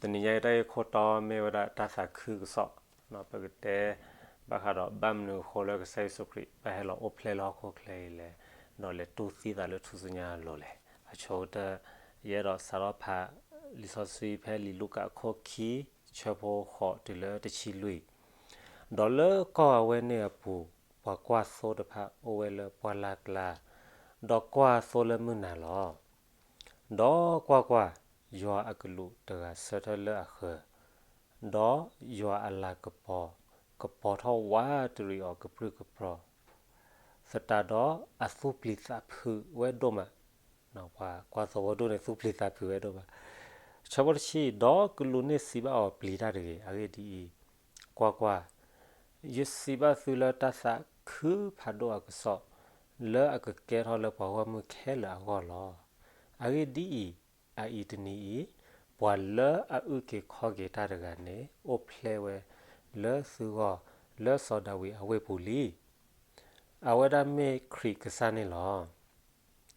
တနံၤညါအံၤတၢ်ဂ့ၢ်ခိၣ်တီမ့ၢ်ဝဲဒၣ်တၢ်သးခုကစီၣ်, ပကတဲဘၣ်ဃးဒီးဘၣ်မနုၤအဃိလၢကစၢ်ယ့ၣ်ၡူးခရံာ်ဘၣ်ဟဲလီၤအိၣ်ဖျဲၣ်လၢဟီၣ်ခိၣ်ချၢအံၤလဲၣ်, ဒီးလဲၤတူၢ်သံသးလၢထူၣ်စုညါအလိၤလဲၣ်. အဆိကတၢၢ် ယအဲၣ်ဒိးစးထီၣ်ဖးလံာ်စီဆှံဖဲလံာ်လူၤကၣ်အခိၣ်ခံ ဆၢဖိဃိးတုၤလၢတဆံလွံၢ်, ဒီးလၢကီၢ်အဝဲန့ၣ်အပူၤ ပှၤကွၢ်သိတဖၣ်အိၣ်ဝဲလၢပှၢ်လၢ်ကျါ, ဒီးကွၢ်သိလၢမုၢ်နၤလီၤ. ဒီးကွၢ်ကွၢ်, ယွၤအကလူးတဂၤဆၢထၢၣ်လၢအဃၢၤ, ဒီးယွၤအလၤကပီၤ ကပီၤထီၣ်ဝးတရံးအီၤကပြုၢ်ကပြီၤ သတးဒီးအသူၣ်ပျံၤသးဖုးဝဲဒိၣ်မး. ပှၤကွၢ်သိဖိဒိၣ်န့ၣ် သူၣ်ပျံၤသးဖုးဝဲဒိၣ်မး. ဆၢဖိတဆံ, ဒီးကလူးန့ၣ်စံးဘၣ်အီၤ, ပျံၤတၢ်တဂ့ၤ. အဂ့ၢ်ဒ်အံၤ, ကွၢ်ကွၢ်, ယစံးဘၣ်သုလၢတၢ်သးခုဖးဒိၣ်အကစီၣ်, လၢအကကဲထီၣ်လၢပှၤဂီၢ်မုၢ်ခဲလၢာ်အဂီၢ်လီၤ. အဂ့ၢ်ဒ်အံၤ, အအံၤတနံၤအံၤ, ပှၤလၢအအုၣ်က့ၤခီၣ်က့ၤတၢ်တဂၤန့ၣ် အိၣ်ဖျဲၣ်ဝဲလၢသုဂီၢ် လၢစီၤဒၤဝံးအဝ့ၢ်ပူၤလံ. အဝဲဒၣ်မ့ၢ်ခရံာ်ကစၢ်န့ၣ်လီၤ.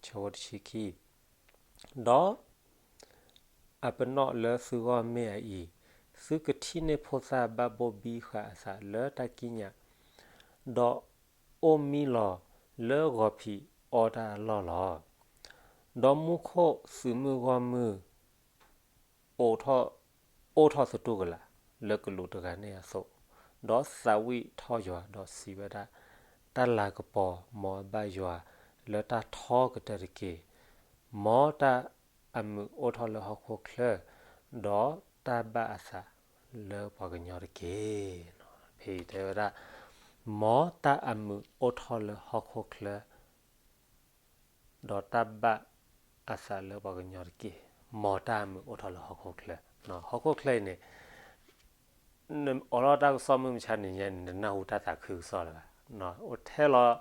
ဆၢဖိတဆံခံ, ဒီးအပနီၣ်လၢသုဂီၢ်မ့ၢ်အအံၤ, သုကထံၣ်န့ၢ်ဖိသၣ်ဘၣ်ဘိၣ်ဘံဃာ်အသးလၢတၢ်ကံးညာ်, ဒီးအိၣ်မံလီၤလၢဂီၤဖံးအီတၢ်အလီၢ်လီၤ. ဒီးမူခိၣ်သုးမုၢ်ဂီၢ်မုၢ် အိၣ်ထီၣ်သတူၢ်ကလာ်လၢကလူးတဂၤန့ၣ်အသိး, ဒီးသးဝံၣ်ထီၣ်ယွၤ, ဒီးစံးဝဲဒၣ်, တၢ်လၤကပီၤမ်အဘၣ်ယွၤလၢတၢ်ထီကတၢၢ်တက့ၢ်. မ်တၢ်အမုာ်အိၣ်ထီၣ်လၢဟီၣ်ခိၣ်ချၢ, ဒီးတၢ်ဘၣ်အသးလၢပှၤကညီတက့ၢ်. ဖဲအံၤတဲဝဲဒၣ်, မ်တၢ်အမုာ်အိၣ်ထီၣ်လၢဟီၣ်ခိၣ်ချၢ ဒီးတၢ်ဘၣ်အသးလၢပှၤကညီတက့ၢ်. မ်တၢ်အမုာ်အိၣ်ထီၣ်လၢဟီၣ်ခိၣ်ချၢ, ဟီၣ်ခိၣ်ချၢအံၤန့ၣ် နအိးထီၣ်တၢ်ကစီၣ်မုၢ်မဆါနံၤညါန့ၣ် နနၢ်ဟူတၢ်သးခုကစီၣ်လၢၤဘၣ်. အိၣ်ထဲလီၤ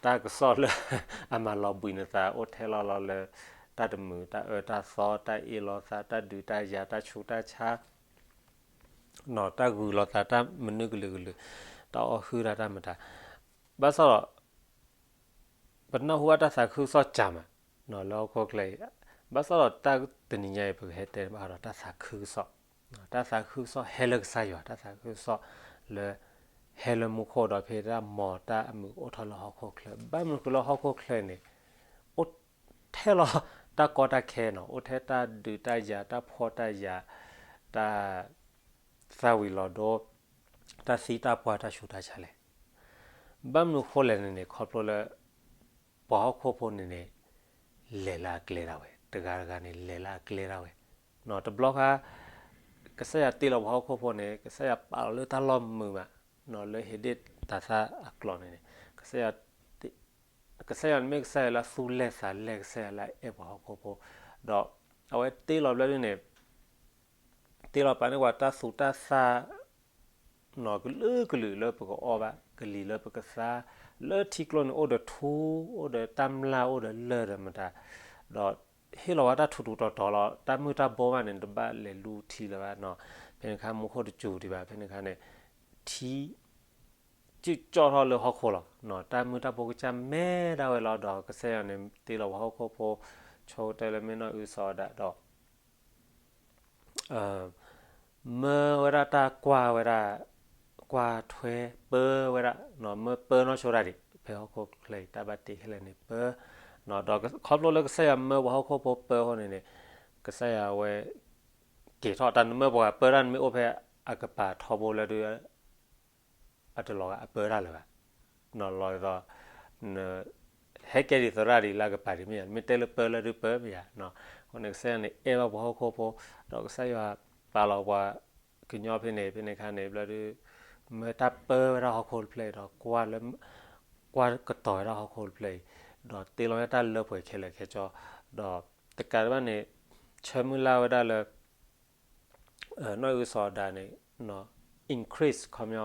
တၢ်ကစီၣ်လၢ အမၤလီၤဘှံးနသး, အိၣ်ထဲလီၤလီၤလၢ တၢ်တမုာ်တၢ်အၢတၢ်သီ, တၢ်အ့ၣ်လိာ်သး, တၢ်ဒုးတၢ်ယၤ, တၢ်ဆူးတၢ်ဆါ, တၢ်ဂုၤလီၤသး, တၢ်မနုၤကလုာ်ကလုာ်, တၢ်အီၣ်ဟုၣ်တၢ်တၢ်မတၤ, ဘၣ်ဆၣ်ဒီး ပနၢ်ဟူဘၣ်တၢ်သးခုကစီၣ်ကမး လၢဟီၣ်ခိၣ်ချၢအံၤ, ဘၣ်ဆၣ်ဒီးတၢ်တနံၤညါအံၤ ပကဟဲတဲဘၣ်ဃးဒီးတၢ်သးခုကစီၣ်, တၢ်သးခုကစီၣ်ဟဲလၢကစၢ်ယွၤ, တၢ်သးခုကစီၣ်လၢ ဟဲလၢမူခိၣ်ဒီး ဖဲတၢ်မ်တၢ်အမုာ်အိၣ်ထီၣ်လၢဟီၣ်ခိၣ်ချၢ, ဘၣ်မနုၤဃိလၢဟီၣ်ခိၣ်ချၢန့ၣ် အိၣ်ထဲလီၤတၢ်ကီတၢ်ခဲနီၤ, အိၣ်ထဲတၢ်ဒုးတၢ်ယၤ, တၢ်ဖှီၣ်တၢ်ယာ်, တၢ် သၣ်ဝံၤလီၤဒိ, တၢ်သံတၢ်ပှၢ်တၢ်ဆူးတၢ်ဆါလဲၣ်. ဘၣ်မနုၤဃိလဲၣ်န့ၣ်န့ၣ် ခီဖျိလၢ ပှၤဟီၣ်ခိၣ်ဖိန့ၣ်န့ၣ် လဲၤလၢအကျဲဒၣ်ဝဲ, တဂၤတဂၤန့ၣ် လဲၤလၢအကျဲဒၣ်ဝဲ. တဘျီခါ ကစၢ်ယွၤတ့လီၤပှၤဟီၣ်ခိၣ်ဖိန့ၣ် ကစၢ်ယွၤပာ်လီၤလၢတၢ်လီၢ်မုာ်မး, လၢဧ့ၤဒ့ၣ်တၤသၣ်အကျိၤန့ၣ်န့ၣ် ကစၢ်ယွၤ ကစၢ်ယွၤန့ၣ်မ့ၢ်ကစၢ်ယွၤလၢအသူၣ်လဲၢ်သးလဲၢ်, ကစၢ်ယွၤလၢအအဲၣ်ပှၤဟီၣ်ခိၣ်ဖိ, ဒီးအဝဲတ့လီၤဘျီဒ်န့ၣ် တ့လီၤပာ်န့ၢ်ပှၤတၢ်သူၣ်တၢ်သၣ် ကလုာ်ကလုာ်လၢပကအီဘၣ်, ကလံၤလၢပကသါ, လၢထံကျိန့ၣ်အိၣ်ဒီးထူ, အိၣ်ဒီးတၢ်မျၢ်, အိၣ်ဒီးလၢၢ်ဒီးမတၤ, ဒီးဟ့ၣ်လီၤဝဲတၢ်ထူးထူးတီၤတီၤလီၤ. တၢ်မုၢ်တၢ်ဘိဘၣ်န့ၣ် တဘၣ်လဲၤလူထံလၢၤဘၣ်နီၤ. ဖဲန့ၣ်အခါမူခိၣ်တစူၤဒံးဘၣ်, ဖဲန့ၣ်အခါန့ၣ် ထံ ကၠူၣ်ကၠီၣ်ထီၣ်လၢဟီၣ်ခိၣ်လီၤ. တၢ်မုၢ်တၢ်ဘိကစၢ်မဲဒၣ်ဝဲလီၤ. ဒီးကစၢ်ယွၤန့ၣ် တ့လီၤပှၤဟီၣ်ခိၣ်ဖိ ဆိကတၢၢ်လၢမ့ၢ်နီၢ်အုၣ်စီၤအၤဒၣ်ဒီး မၢဝဲဒၣ်တၢ်ကွၢ်ဝဲဒၣ်, ကွၢ်ထွဲပၢဝဲဒၣ်, မၢပၢနီၢ်ဆိဒၣ်ဒံး, ဖဲဟီၣ်ခိၣ်ချၢအံၤ တၢ်ဘၣ်တ့ခဲလၢာ်န့ၣ် ပၢ, ဒီးခီဖျိလၢကစၢ်ယွၤမၢပှၤဟီၣ်ခိၣ်ဖိပၢအဃိန့ၣ်န့ၣ် ကစၢ်ယွၤဝဲ က့ၤထီၣ်တၢ်, နမၢပှၤပၢတၢ် နမ့ၢ်အိၣ်ဖဲအကပၤထီဘိလၢဒုး အတလီၤဂာ်အပၢတၢ်လၢၤဘၣ်. လီၤဒ်သိး ဟဲကဲဒ်သိးရၣ်ဒ်လၢအကပၤဒ်မ့ၢ်ယါ, နမ့ၢ်တဲလၢပၢလၢဒုးပၢမ့ၢ်ယါ. အဃိန့ၣ် ကစၢ်ယွၤန့ၣ် အဲၣ်ဘၣ်ပှၤဟီၣ်ခိၣ်ဖိ, ဒီးကစၢ်ယွၤပာ်လီၤပှၤကညီဖဲန့ၣ်, ဖဲန့ၣ်အခါန့ၣ် ဘျီဒုး မၢတၢ်ပၢဝဲဒၣ်ဟီၣ်ခိၣ်တဖျၢၣ်အံၤ, ဒီးကွၢ်လၢ ကွၢ်ကတီၤဝဲဒၣ်ဟီၣ်ခိၣ်တဖျၢၣ်အံၤ, ဒီးတ့လီၤဝဲတၢ်လၢပှဲၤခဲလၢာ်ခဲဆ့, ဒီးတကးဒံးဘၣ်န့ၣ် ဆၢမုၢ်လၢ်ဝဲဒၣ်လၢ နီၢ်အုၣ်စီၤအၤဒၣ်န့ၣ် increase ခီပညီ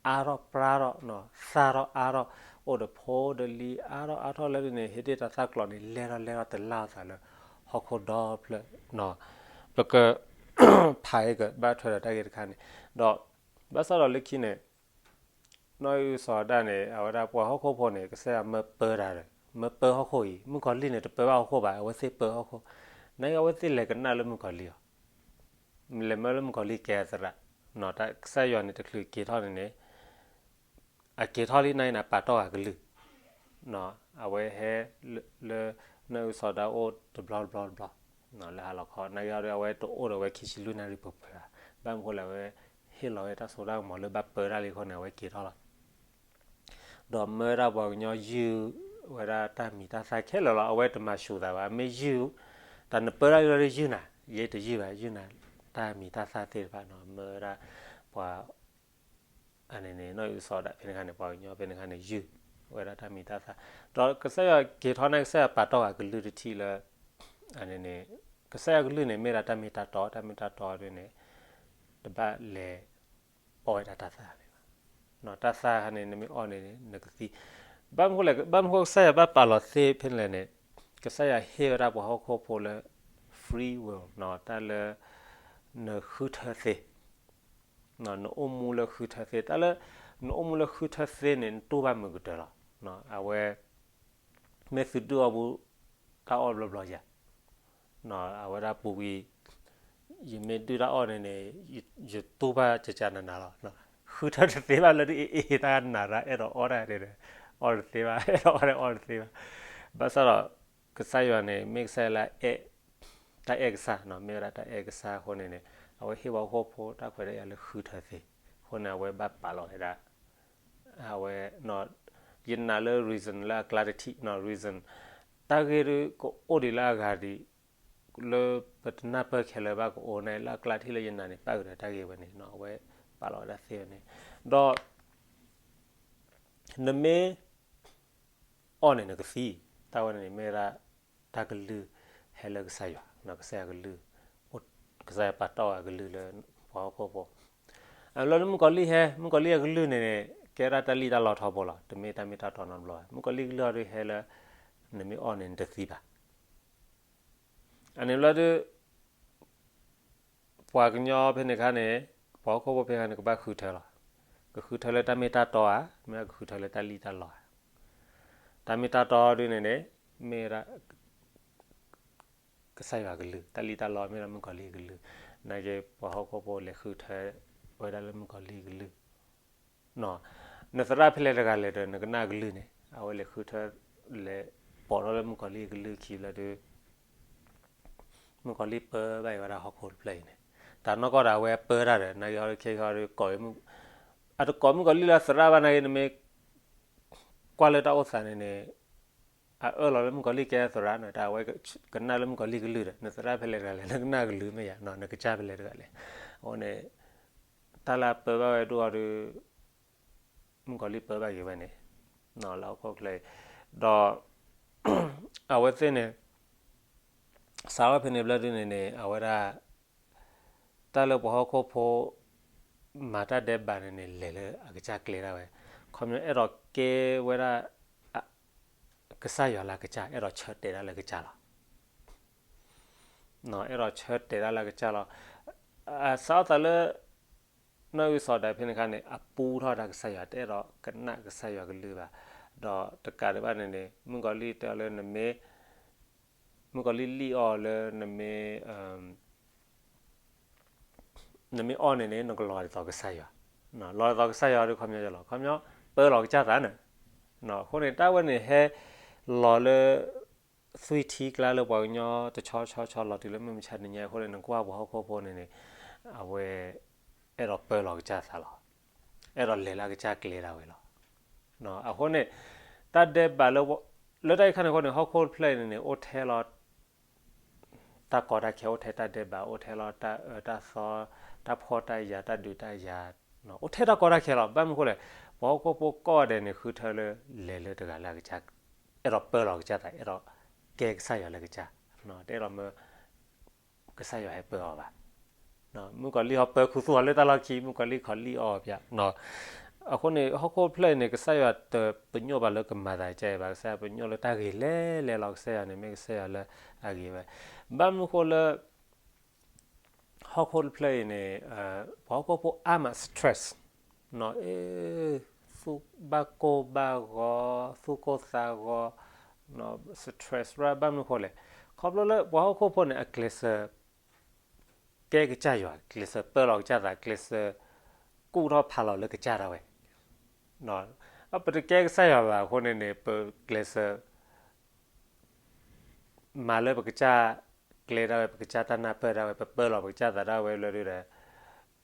အါထီၣ်ပြါထီၣ် သၣ်ထီၣ်အါထီၣ် အိၣ်ဒီးဖိဒီးလံၤအါထီၣ်အါထီၣ်လၢဒ်န့ၣ် ဟ့ၣ်ဒ့ၣ်တၤသၣ်ကျိၤန့ၣ် လဲၢ်ထီၣ်လဲၢ်ထီၣ်တလၢ်အသးလၢဟီၣ်ခိၣ်ဒီဖျၢၣ်, ပက ဖးအံၤကဘၣ်ထွဲဒီးတၢ်ဂ့ၢ်တခါန့ၣ်, ဒီးဘၣ်ဆၣ်ဒီးလၢခံန့ၣ် နီၢ်အုၣ်စီၤအၤဒၣ်န့ၣ် အဝဲဒၣ်ပှၤဟီၣ်ခိၣ်ဖိန့ၣ် ကစၢ်ယွၤမၢပၢတၢ်ဒီး မၢပၢဟီၣ်ခိၣ်အံၤ, မုၣ်ကီၤလံၢ်န့ၣ် တပၢဘၣ်ဟီၣ်ခိၣ်ဘၣ်, အဝဲသ့ၣ်ပၢဟီၣ်ခိၣ်, နာ်က့အဝဲသ့ၣ်လဲၤကနၣ်လၢမုၣ်ကီၤလံၢ်အီၤ, လဲၤမၢလၢမုၣ်ကီၤလံၢ်ကဲအသရၣ်, ကစၢ်ယွၤန့ၣ်တချုးက့ၤထီၣ်န့ၣ်န့ၣ် အက့ၤထီၣ်လံန့ၣ်န့ၣ် ပာ်တီၢ်ဂၤကလုၢ်, အဝဲဟဲလၢ နီၢ်အုၣ်စီၤဒၣ်အိၣ်တဘျီတဘျီတဘျီ လၢဟါလီၤခီ နာ်က့အီၤဒီး အဝဲတအိၣ်ဒီးဝဲခံဆံလွံၢ်နၣ်ရံၣ်ပှဲၤပှဲၤဘၣ်, ဘၣ်မနုၤဃိလဲၣ် အဝဲဟ့ၣ်လီၤဝဲတၢ်စိတၢ်ကမီၤလၢဘၣ်ပၢတၢ်လံအဃိန့ၣ် အဝဲက့ၤထီၣ်လီၤ. ဒီးမၢဝဲဒၣ်ပှၤကညီယုၢ်ဝဲဒၣ်တၢ်မံၤတၢ်သၣ်ခဲလၢာ်လီၤ. အဝဲတမၤဆူၣ်သးဘၣ်, မ့ၢ်ယုၢ် တၢ်နပၢတၢ်လံလီၤဒီးယုၢ်နၤ, ယဲတယုၢ်ဘၣ်, ယုၢ်နၤတၢ်မံၤတၢ်သၣ်သ့ၣ်တဖၣ်နီၤ, မၢဝဲဒၣ်ပှၤ အန့ၣ်န့ၣ် နီၢ်အုၣ်စီၤဒၣ်ဖဲန့ၣ်ခါန့ၣ် ပှၤကညီဖဲန့ၣ်ခါန့ၣ် ယုၢ်ဝဲဒၣ်တၢ်မံၤတၢ်သၣ်, ဒီးကစၢ်ယွၤက့ၤထီၣ်န့ၣ် ကစၢ်ယွၤပာ်တီၢ်ဂၤကလုၢ်တထံၣ်လၢ အန့ၣ်န့ၣ် ကစၢ်ယွၤကလုၢ်န့ၣ် မ့ၢ်ဒၣ်တၢ်မ့ၢ်တၢ်တီ, တၢ်မ့ၢ်တၢ်တီဒ်န့ၣ် တဘၣ်လဲၤအီၣ်ဝဲဒၣ်တၢ်သၣ်န့ၣ်ဘၣ်. တၢ်သၣ်ခါန့ၣ် နမ့ၢ်အီၣ်န့ၣ်န့ၣ် နကသံ, ဘၣ်မနုၤဃိလဲၣ်, ဘၣ်မနုၤဃိကစၢ်ယွၤဘၣ်ပာ်လီၤသ့ဖဲန့ၣ်လဲၣ်န့ၣ်, ကစၢ်ယွၤဟ့ၣ်ဝဲဒၣ်ပှၤဟီၣ်ခိၣ်ဖိလၢ free will နီၤ, တၢ်လၢ နဃုထၢသ့ နအိၣ်မူလၢဃုထၢသ့, တၢ်လၢ နအိၣ်မူလၢဃုထၢသ့န့ၣ် နတူၢ်ဘၣ်မုာ်ကတၢၢ်လီၤ. အဝဲ မ့ၢ်သုဒုးအီၣ်ဘူး တၢ်အီၣ်ဘျီဘျီယၤ, အဝဲဒၣ်ပူၤကွံာ် ယမ့ၢ်ဒုးတၢ်အီၣ်န့ၣ်န့ၣ် ယတူၢ်ဘၣ်ကကနၤနၤလီၤ. ဃုထၢတသ့ဘၣ်လၢ အ့ၣ်အ့ၣ်တၢ်နၤတၢ်အဲၣ်ဒိးအီၣ်တၢ်န့ၣ်ဒီး အီၣ်တသ့ဘၣ်, အဲၣ်ဒိးအီၣ်တၢ်အီၣ်တသ့ဘၣ်. ဘၣ်ဆၣ်ဒီး ကစၢ်ယွၤန့ၣ် မ့ၢ်ကစၢ်ယွၤလၢ တၢ်အဲၣ်ကစၢ်နီၤ, မ့ၢ်ဝဲဒၣ်တၢ်အဲၣ်ကစၢ်အဃိန့ၣ်န့ၣ် အဝဲဟ့ၣ်ပှၤဟီၣ်ခိၣ်ဖိတၢ်ခွဲးတၢ်ယာ်လၢဃုထၢသ့, အဃိန့ၣ် အဝဲဘၣ်ပာ်လီၤဝဲဒၣ် အဝဲ ယနာ်လၢ reason လၢအကျါတထံၣ်နီၤ, reason တၢ်ဂ့ၢ်ဒ်ကအိၣ်ဒံးလၢအဂၤဒံး လၢပတနၢ်ပၢၢ်ခဲလၢာ်ဘၣ်ကအိၣ်န့ၣ် လၢအကျါတထံၣ်လၢယနာ်န့ၣ် ပၣ်ဃုာ်ဒီးတၢ်ဂ့ၢ်ဝဲန့ၣ်နီၤ, အဝဲပာ်လီၤဝဲဒၣ်သ့ဝဲန့ၣ်, ဒီး နမ့ၢ် အီၣ်န့ၣ်နကသံ, တၢ်ဝဲန့ၣ်န့ၣ် မ့ၢ်ဝဲဒၣ် တၢ်ကလုၢ်ဟဲလၢကစၢ်ယွၤ, ကစၢ်ယွၤကလုၢ်, ကစၢ်ယွၤပာ်တီၢ်အကလုၢ်လၢပှၤဟီၣ်ခိၣ်ဖိ, အလီၢ်လၢမုၣ်ကီၤလံၢ်ဟဲ, မုၣ်ကီၤလံၢ်အကလုၢ်န့ၣ်န့ၣ် ကဲဒၣ်တၢ်လံၣ်တၢ်လီထီဘိလီၤ, တမ့ၢ်တၢ်မ့ၢ်တၢ်တီနီတဘျီဘၣ်, မုၣ်ကီၤလံၢ်ကလုၢ်အီၤဒ်ဟဲလၢ နမ့ၢ်အီၣ်န့ၣ်နတသံဘၣ်. အန့ၣ်ဘျီဒုး ပှၤကညီဖဲန့ၣ်ခါန့ၣ်, ပှၤဟီၣ်ခိၣ်ဖိဖဲခါန့ၣ် ကဘၣ်ဃုထၢလီၤ. ကဃုထၢလၢတၢ်မ့ၢ်တၢ်တီဧါ, မ့ၢ်ကဃုထၢလၢတၢ်လံၣ်တၢ်လီဧါ. တၢ်မ့ၢ်တၢ်တီဒ်န့ၣ်န့ၣ် မ့ၢ်ဝဲဒၣ် ကစၢ်ယွၤကလုၢ်, တၢ်လံၣ်တၢ်လီမ့ၢ်ဒၣ်မုၣ်ကီၤလံၢ်အကလုၢ်. နာ်က့ ပှၤဟီၣ်ခိၣ်ဖိလဲၤဃုထၢဝဲဒၣ်လၢမုၣ်ကီၤလံၢ်အကလုၢ် နသရၣ်ဖဲလဲၣ်တဂၤလဲၣ်ဒီး နကနၣ်အကလုၢ်န့ၣ် အဝဲလဲၤဃုထၢ လဲၤပိာ်ထီၣ်လၢမုၣ်ကီၤလံၢ်အကလုၢ်ခံလၢဒုး မုၣ်ကီၤလံၢ်ပၢဘၣ်က့ၤဝဲဒၣ်ဟီၣ်ခိၣ်တဖျၢၣ်အံၤန့ၣ်, တၢ်နီၢ်ကီၢ်ဒီးအဝဲပၢတၢ်ဒီး နာ်က့ဟီၣ်ဒုးခဲအံၤဟီၣ်ဒုး ကိး အတကိးမုၣ်ကီၤလံၢ်လၢသရၣ်ဘၣ်နာ်က့ နမ့ၢ်ကွၢ်လၢတၢ်အိၣ်သးန့ၣ်န့ၣ် အအၢၣ်လီၤလၢမုၣ်ကီၤလံၢ်ကဲသရၣ်န့ၣ် တၢ်အဝဲကနၣ်လၢမုၣ်ကီၤလံၢ်ကလုၢ်ဒီး နသရၣ်ဖဲလဲၣ်တဂၤလဲၣ် နကနၣ်ကလုၢ်မ့ၢ်ယါ နကစၢ်ဖဲလဲၣ်တဂၤလဲၣ်. အဃိန့ၣ် တၢ်လၢအပၢဘၣ်ဝဲဒိၣ်အီၤဒုး မုၣ်ကီၤလံၢ်ပၢဘၣ်က့ၤဝဲန့ၣ် လၢဟီၣ်ခိၣ်ချၢအံၤ ဒီး အဝဲသ့ၣ်န့ၣ် စးထီၣ်ဖဲန့ၣ်ဘျီဒုန့ၣ်န့ၣ် အဝဲဒၣ် တၢ်လၢပှၤဟီၣ်ခိၣ်ဖိ မၤတၢ်ဒဲးဘးန့ၣ်န့ၣ် လဲၤလၢအကစၢ်ကျဲဒၣ်ဝဲ, ခီပညီအဲၣ်ဒိးကဲဝဲဒၣ် ကစၢ်ယွၤလၢအကစၢ် အဲၣ်ဒိးဆၢတဲာ်ဒၣ်လၢအကစၢ်လီၤ. အဲၣ်ဒိးဆၢတဲာ်ဒၣ်လၢအကစၢ်လီၤ. စးထီၣ်သးလၢ နီၢ်အုၣ်စီၤဒၣ်ဖဲန့ၣ်အခါန့ၣ် အပူထီၣ်တၢ်ကစၢ်ယွၤ တအဲၣ်ဒိးကနၣ်ကစၢ်ယွၤကလုၢ်ဘၣ်. ဒီးတကးဒံးဘၣ်န့ၣ်န့ၣ် မုၣ်ကီၤလံၢ်တဲအီၤလၢနမ့ၢ် မုၣ်ကီၤလံၢ်လံၣ်အီၤလၢနမ့ၢ် နမ့ၢ်အီၣ်န့ၣ်န့ၣ် နကလီၤဒ်သိးကစၢ်ယွၤ, လီၤဒ်သိးကစၢ်ယွၤဒီးခီပညီယလီၤ ခီပညီ ပၢလီၤကစၢ်သးန့ၣ်. အဃိန့ၣ် တၢ်ဝဲန့ၣ်ဟဲလီၤလၢ သွံၣ်ထံကျါလၢပှၤကညီတဆီဆီဆီလီၤတုၤလၢမုၢ်မဆါတနံၤညါအဃိန့ၣ် နကွၢ်ပှၤဟီၣ်ခိၣ်ဖိန့ၣ်န့ၣ် အဝဲ အဲၣ်ဒိးပၢလီၤကစၢ်သးလီၤ. အဲၣ်ဒိးလဲၤလၢအကစၢ်ကျဲဒၣ်ဝဲလီၤ. အဃိန့ၣ် တၢ်ဒဲးဘးလၢ လၢတၢ်အံၤခါန့ၣ်အဃိန့ၣ် ဟီၣ်ခိၣ်တဖျၢၣ်အံၤန့ၣ်န့ၣ် အိၣ်ထဲလီၤ တၢ်ကီတၢ်ခဲ အိၣ်ထဲတၢ်ဒဲးဘး အိၣ်ထဲလီၤတၢ်အၢတၢ်သီ တၢ်ဖှီၣ်တၢ်ယာ် တၢ်ဒုးတၢ်ယၤ အိၣ်ထဲတၢ်ကီတၢ်ခဲလီၤ. ဘၣ်မနုၤအဃိလဲၣ် ပှၤဟီၣ်ခိၣ်ဖိကိးဂၤဒဲးန့ၣ် ဃုထၢလၢ လဲၤလၢတဂၤလၢအကစၢ် အဲၣ်ဒိးပၢလီၤကစၢ်သး အဲၣ်ဒိးကဲကစၢ်ယွၤလၢကစၢ် တအဲၣ်ဒိးမၢ ကစၢ်ယွၤဟဲပၢအီၤဘၣ်. မုၣ်ကီၤလံၢ်ဟီပၢခူသူၣ်အီၤလၢတၢ်လီၢ်ခံ မုၣ်ကီၤလံၢ်ခီလံၣ်အီၤပျၢ်. အဃိန့ၣ် ဟီၣ်ခိၣ်ဖျၢၣ်အံၤန့ၣ် ကစၢ်ယွၤတပညိၣ်ဘၣ်လၢကမၤသးကဲဘၣ် ကစၢ်ယွၤပညိၣ်လၢတၢ်ဂ့ၤလဲၤလဲၤလီၤ ကစၢ်ယွၤန့ၣ် မ့ၢ်ကစၢ်ယွၤလၢအဂ့ၤဝဲ. ဘၣ်မနုၤအဃိလၢ ဟီၣ်ခိၣ်တဖျၢၣ်အံၤန့ၣ် ပှၤဟီၣ်ခိၣ်ဖိအါမး stress နီၤ အ့ သူၣ်ဘၣ်ကိၢ်ဘၣ်ဂီၤ သူၣ်ကိၢ်သးဂီၤ stress ရၣ် ဘၣ်မနုၤအဃိလဲၣ် ခီဖျိလၢပှၤဟီၣ်ခိၣ်ဖိန့ၣ် အကျဲးစၢး ကဲကစၢ်ယွၤ, ကျဲးစၢးပၢလီၤကစၢ်သး, ကျဲးစၢးကူၣ်ထီၣ်ဖးလီၤလၢကစၢ်ဒၣ်ဝဲ. ပတကဲကစၢ်ယွၤဘၣ်အဃိန့ၣ်န့ၣ် ပကျဲးစၢး မၤလၢပကစၢ်ကျဲဒၣ်ဝဲ, ပကစၢ်တၢ်နၢ်ပၢၢ်ဒၣ်ဝဲ, ပပၢလီၤပကစၢ်သးဒၣ်ဝဲလၢဒုဒီး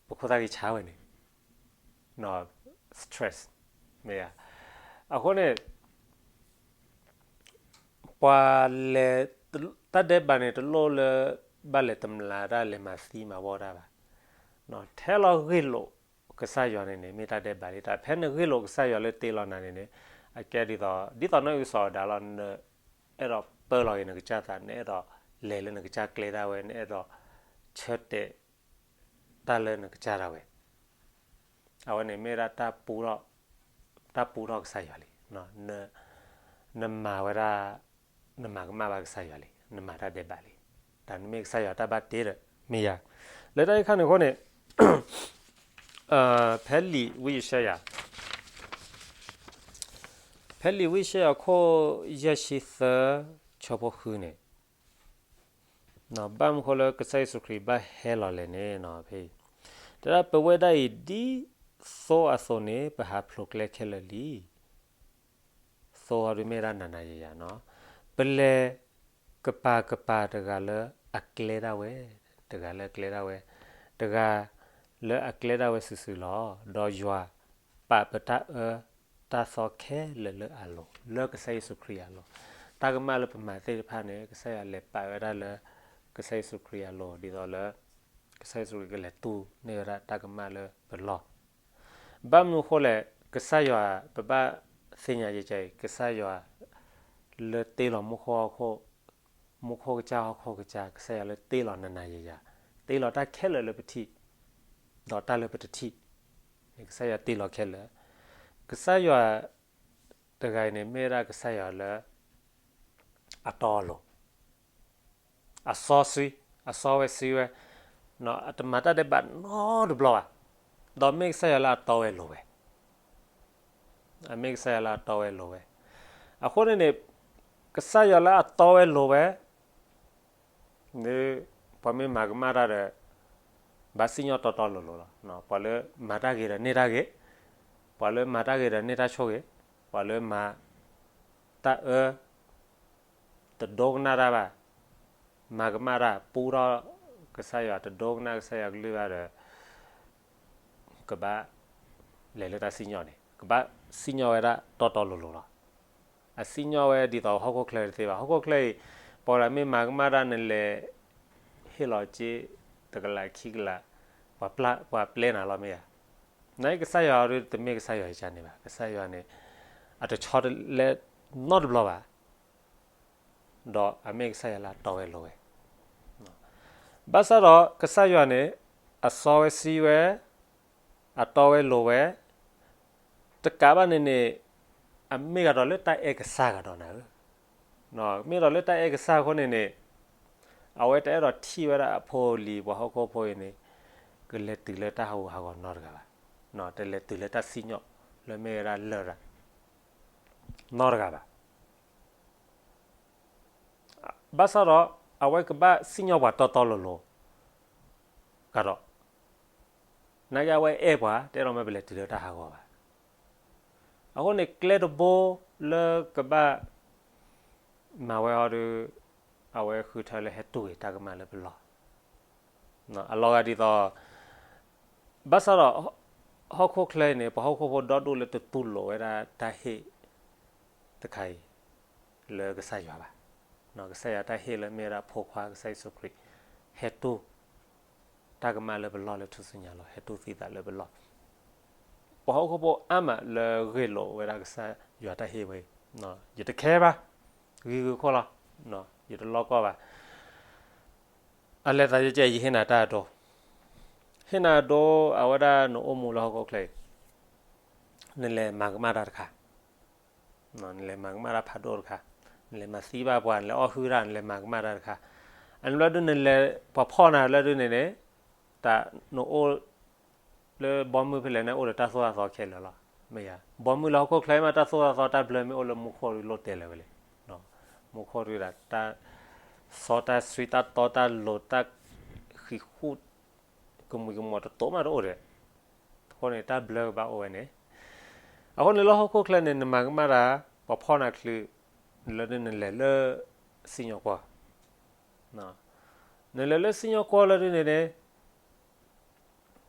ပခိၣ်သၣ်ဂံၢ်ဆါဝဲန့ၣ် stress မ့ၢ်ဧါ. အဃိန့ၣ် ပှၤလဲၤ တၢ်ဒဲးဘးန့ၣ် တလိၣ်လၢ ဘၣ်လဲၤတမျးတၢ်လဲၤမၤသံမၤဝီတၢ်ဘၣ်. ထဲလီၤဂ့ၢ်လိာ်ကစၢ်ယွၤန့ၣ်န့ၣ် မ့ၢ်တၢ်ဒဲးဘးလံ. တၢ်ဖဲနဂ့ၢ်လိာ်ကစၢ်ယွၤလၢတ့လီၤနၤန့ၣ်န့ၣ် အကဲဒ်သိး ဒ်သိးနီၢ်အုၣ်စီၤအၤဒၣ်လီၤ. နအဲၣ်ဒိးပၢလီၤက့ၤနကစၢ်သး, နအဲၣ်ဒိးလဲၤလၢနကစၢ်ကျဲဒၣ်ဝဲ, နအဲၣ်ဒိးဆၢတဲာ်တၢ်လၢနကစၢ်ဒၣ်ဝဲ အဝဲန့ၣ်မ့ၢ်ဒၣ် တၢ်ပူထီၣ်ကစၢ်ယွၤလံ. နမၤဝဲဒၣ်, နမၤကမၣ်ဘၣ်ကစၢ်ယွၤလံ, နမၤတၢ်ဒဲးဘးလံ. တၢ်နမ့ၢ်ကစၢ်ယွၤတၢ်ဘၣ်တ့ဒီး မ့ၢ်ယၤ. လၢတၢ်အံၤခါန့ၣ်အဃိန့ၣ် ဖဲလံာ်ဝံယၡါယၤ, ဖဲလံာ်ဝံယၡါယၤခိၣ်ယဲၢ်ဆံသၢ ဆၢဖိဃုန့ၣ် ဘၣ်မနုၤဃိလၢကစၢ်ယ့ၣ်ၡူးခရံာ်ဘၣ်ဟဲလီၤလဲၣ်န့ၣ် ဖဲအံၤ တဲဒၣ် ပဝဲဒၣ်အံၤ ဒ်သိအသိးန့ၣ် ပဟးဖျိးကျဲခဲလၢာ်လံ. သိအီၤဒုးမ့ၢ်ဒၣ်နၤနၤယၤယၤနီၤ, ပလဲၤကပၤကပၤတဂၤလၢအကျဲဒၣ်ဝဲ, တဂၤလၢအကျဲဒၣ်ဝဲ, တဂၤလၢအကျဲဒၣ်ဝဲစုာ်စုာ်လီၤ. ဒီးယွၤပာ်ပတၢ်အၢတၢ်သီခဲလၢာ်လၢအလိၤ, လၢကစၢ်ယ့ၣ်ၡူးခရံာ်အလိၤ, တၢ်ကမၣ်လၢပမၤသ့ၣ်တဖၣ်န့ၣ် ကစၢ်ယွၤလဲၤပာ်ဝဲဒၣ်လၢ ကစၢ်ယ့ၣ်ၡူးခရံာ်အလိၤ, ဒ်သိးလၢ ကစၢ်ယ့ၣ်ၡူးခရံာ်ကလဲၤတူၢ်န့ၢ်ဝဲဒၣ်တၢ်ကမၣ်လၢပလီၢ်. ဘၣ်မနုၤအဃိလဲၣ်, ကစၢ်ယွၤ ပဘၣ်သ့ၣ်ညါယဲၢ်ကဲအံၤ, ကစၢ်ယွၤလၢတ့လီၤမူခိၣ်ဟီၣ်ခိၣ်, မူခိၣ်ကစၢ်ဟီၣ်ခိၣ်ကစၢ်, ကစၢ်ယွၤလၢတ့လီၤနၤနၤယၤယၤ, တ့လီၤတၢ်ခဲလၢာ်လၢပထံၣ်, ဒီးတၢ်လၢပတထံၣ်, ကစၢ်ယွၤတ့လီၤခဲလၢာ်. ကစၢ်ယွၤတဂၤအံၤန့ၣ် မ့ၢ်ဝဲဒၣ်ကစၢ်ယွၤလၢ အတီအလိၤ, အစီဆှံ, အစီဝဲဆှံဝဲ, အတမၤတၢ်ဒဲးဘးနီတဘျီဘၣ်, ဒီးမ့ၢ်ကစၢ်ယွၤလၢအတီဝဲလိၤဝဲ, အမ့ၢ်ကစၢ်ယွၤလၢအတီဝဲလိၤဝဲ. အဃိန့ၣ်န့ၣ် ကစၢ်ယွၤလၢအတီဝဲလိၤဝဲ ပှၤမ့ၢ်မၤကမၣ်တၢ်ဒီး ဘၣ်စံၣ်ညီၣ်တီတီလိၤလိၤလီၤ. ပှၤလၢမၤတၢ်ဂ့ၤဒီးန့ၢ်တၢ်ဂ့ၤ, ပှၤလၢမၤတၢ်ဂ့ၤဒီးန့ၢ်တၢ်ဆိၣ်ဂ့ၤ, ပှၤလၢမၤတၢ်အၢ တဒိကနၣ်တၢ်ဘၣ်, မၤကမၣ်တၢ်ပူထီၣ်ကစၢ်ယွၤ, တဒိကနၣ်ကစၢ်ယွၤကလုၢ်ဘၣ်ဒီး ကဘၣ်လဲၤလၢတၢ်စံၣ်ညီၣ်န့ၣ် ကဘၣ်စံၣ်ညီၣ်ဝဲဒၣ်တီတီလိၤလိၤလီၤ. အစံၣ်ညီၣ်ဝဲဒ်သိးဟီၣ်ခိၣ်ချၢတသ့ဘၣ်. ဟီၣ်ခိၣ်ချၢအံၤ ပှၤဒီးမ့ၢ်မၤကမၣ်တၢ် နလဲၤဟ့ၣ်လီၤစ့ တကလးခံကလး ပှၤပျဲနၤလီၤမ့ၢ်ဧါ. နကစၢ်ယွၤဒ်တမ့ၢ်ကစၢ်ယွၤအံၤန့ၣ်ဘၣ်. ကစၢ်ယွၤန့ၣ် အတဆီတလဲနီတဘျီဘၣ် ဒီးအမ့ၢ်ကစၢ်ယွၤလၢအတီဝဲလိၤဝဲ. ဘၣ်ဆၣ်ဒီးကစၢ်ယွၤန့ၣ် အစီဝဲဆှံဝဲ, အတီဝဲလိၤဝဲ, တကးဘၣ်န့ၣ်န့ၣ် အမ့ၢ်ကဒီးလၢတၢ်အဲၣ်ကစၢ်ကဒီးနၤဧၢ, မ့ၢ်ဒီးလၢတၢ်အဲၣ်ကစၢ်အဃိန့ၣ်န့ၣ် အဝဲတအဲၣ်ဒိးထံၣ်ဝဲဒၣ်အဖိအလံၤ ပှၤဟီၣ်ခိၣ်ဖိအံၤန့ၣ် ကလဲၤတုၤလၢတၢ်ဟးဂူာ်ဟးဂီၤနီတဂၤဘၣ်, တလဲၤတုၤလၢတၢ်စံၣ်ညီၣ်လၢမ့ၢ်ဝဲဒၣ်လရာ် နီတဂၤဘၣ်. ဘၣ်ဆၣ်ဒီး အဝဲကဘၣ်စံၣ်ညီၣ်ပှၤတီတီလိၤလိၤကဒီး, နာ်က့အဝဲအဲၣ်ပှၤ တအဲၣ်ဒိးမ့ၢ်ပလဲၤတုၤလၢတၢ်ဟးဂီၤဘၣ်. အဃိန့ၣ် ကျဲတဘိလၢကဘၣ်မၤဝဲအီၤဒီး အဝဲဃုထၢလၢဟဲတူၢ်ဂ့ၤတၢ်ကမၣ်လၢပလီၢ် အလီၤဂာ်ဒ်သိး ဘၣ်ဆၣ်ဒီး ဟီၣ်ခိၣ်ချၢအံၤန့ၣ် ပှၤဟီၣ်ခိၣ်ဖိဒီဒူၣ်လၢတတူၢ်လိာ်ဝဲဒၣ်တၢ်ဟ့ၣ်တခါအံၤ လၢကစၢ်ယွၤဘၣ်. ကစၢ်ယွၤတၢ်ဟ့ၣ်လၢမ့ၢ်ဝဲဒၣ်ဖိခွါကစၢ်ယ့ၣ်ၡူးခရံာ် ဟဲတူၢ်တၢ်ကမၣ်လၢပလီၢ်လၢထူၣ်စုညါလီၤ, ဟဲတူၢ်သံသးလၢပလီၢ်. ပှၤဟီၣ်ခိၣ်ဖိအါမးလၢဂ့ၢ်လိာ်ဝဲဒၣ်ကစၢ်ယွၤတၢ်ဟ့ၣ်ဝဲအံၤ, ယတခဲဘၣ်, ဂ့ၤဂ့ၤခိၣ်လီၤ, ယတလီၢ်ကီၢ်ဘၣ်. အလဲၤသးယကဲ ယဟ့ၣ်နၤတၢ်အဒိ, ဟ့ၣ်နၤအဒိ အဝဲဒၣ်နအိၣ်မူလၢဟီၣ်ခိၣ်ချၢအံၤ, နလဲၤမၤကမၣ်တၢ်တခါ, နလဲၤမၤကမၣ်တၢ်ဖးဒိၣ်တခါ, နလဲၤမၤသံဘၣ်ပှၤ, နလဲၤအီၣ်ဟုၣ်တၢ်, နလဲၤမၤကမၣ်တၢ်တခါ, အန့ၣ်ဘျီဒုးနလဲၤ ပှၤဖီၣ်နၤလၢဒုးန့ၣ်န့ၣ်, တၢ်နအိၣ် လၢဘီမုၢ်ဖဲလဲၣ်န့ၣ် အိၣ်ဒီးတၢ်သိၣ်တၢ်သီခဲလၢာ်လီၤ. မ့ၢ်ယါ, ဘီမုၢ်လၢဟီၣ်ခိၣ်ချၢမး တၢ်သိၣ်တၢ်သီတၢ်ဘျၢမ့ၢ်အိၣ်လၢမူခိၣ်ဒုးလိၣ်တဲလၢၤဝဲလံ. မူခိၣ်ဒုးဒၣ်တၢ်စီတၢ်ဆှံတၢ်တီတၢ်လိၤတၢ်ဃံးဃူၣ် ကမှံၤကမီၤတတိၤမးတအိၣ်ဒီး, အဃိန့ၣ် တၢ်ဘျၢကဘၣ်အိၣ်ဝဲန့ၣ်, အဃိန့ၣ်လၢဟီၣ်ခိၣ်ချၢန့ၣ် နမၤကမၣ်တၢ် ပှၤဖီၣ်နၤချုး လၢဒ်နလဲၤလၢ စံၣ်ညီၣ်ကွီၢ်, နလဲၤလၢစံၣ်ညီၣ်ကွီၢ်လၢဒ်န့ၣ်န့ၣ်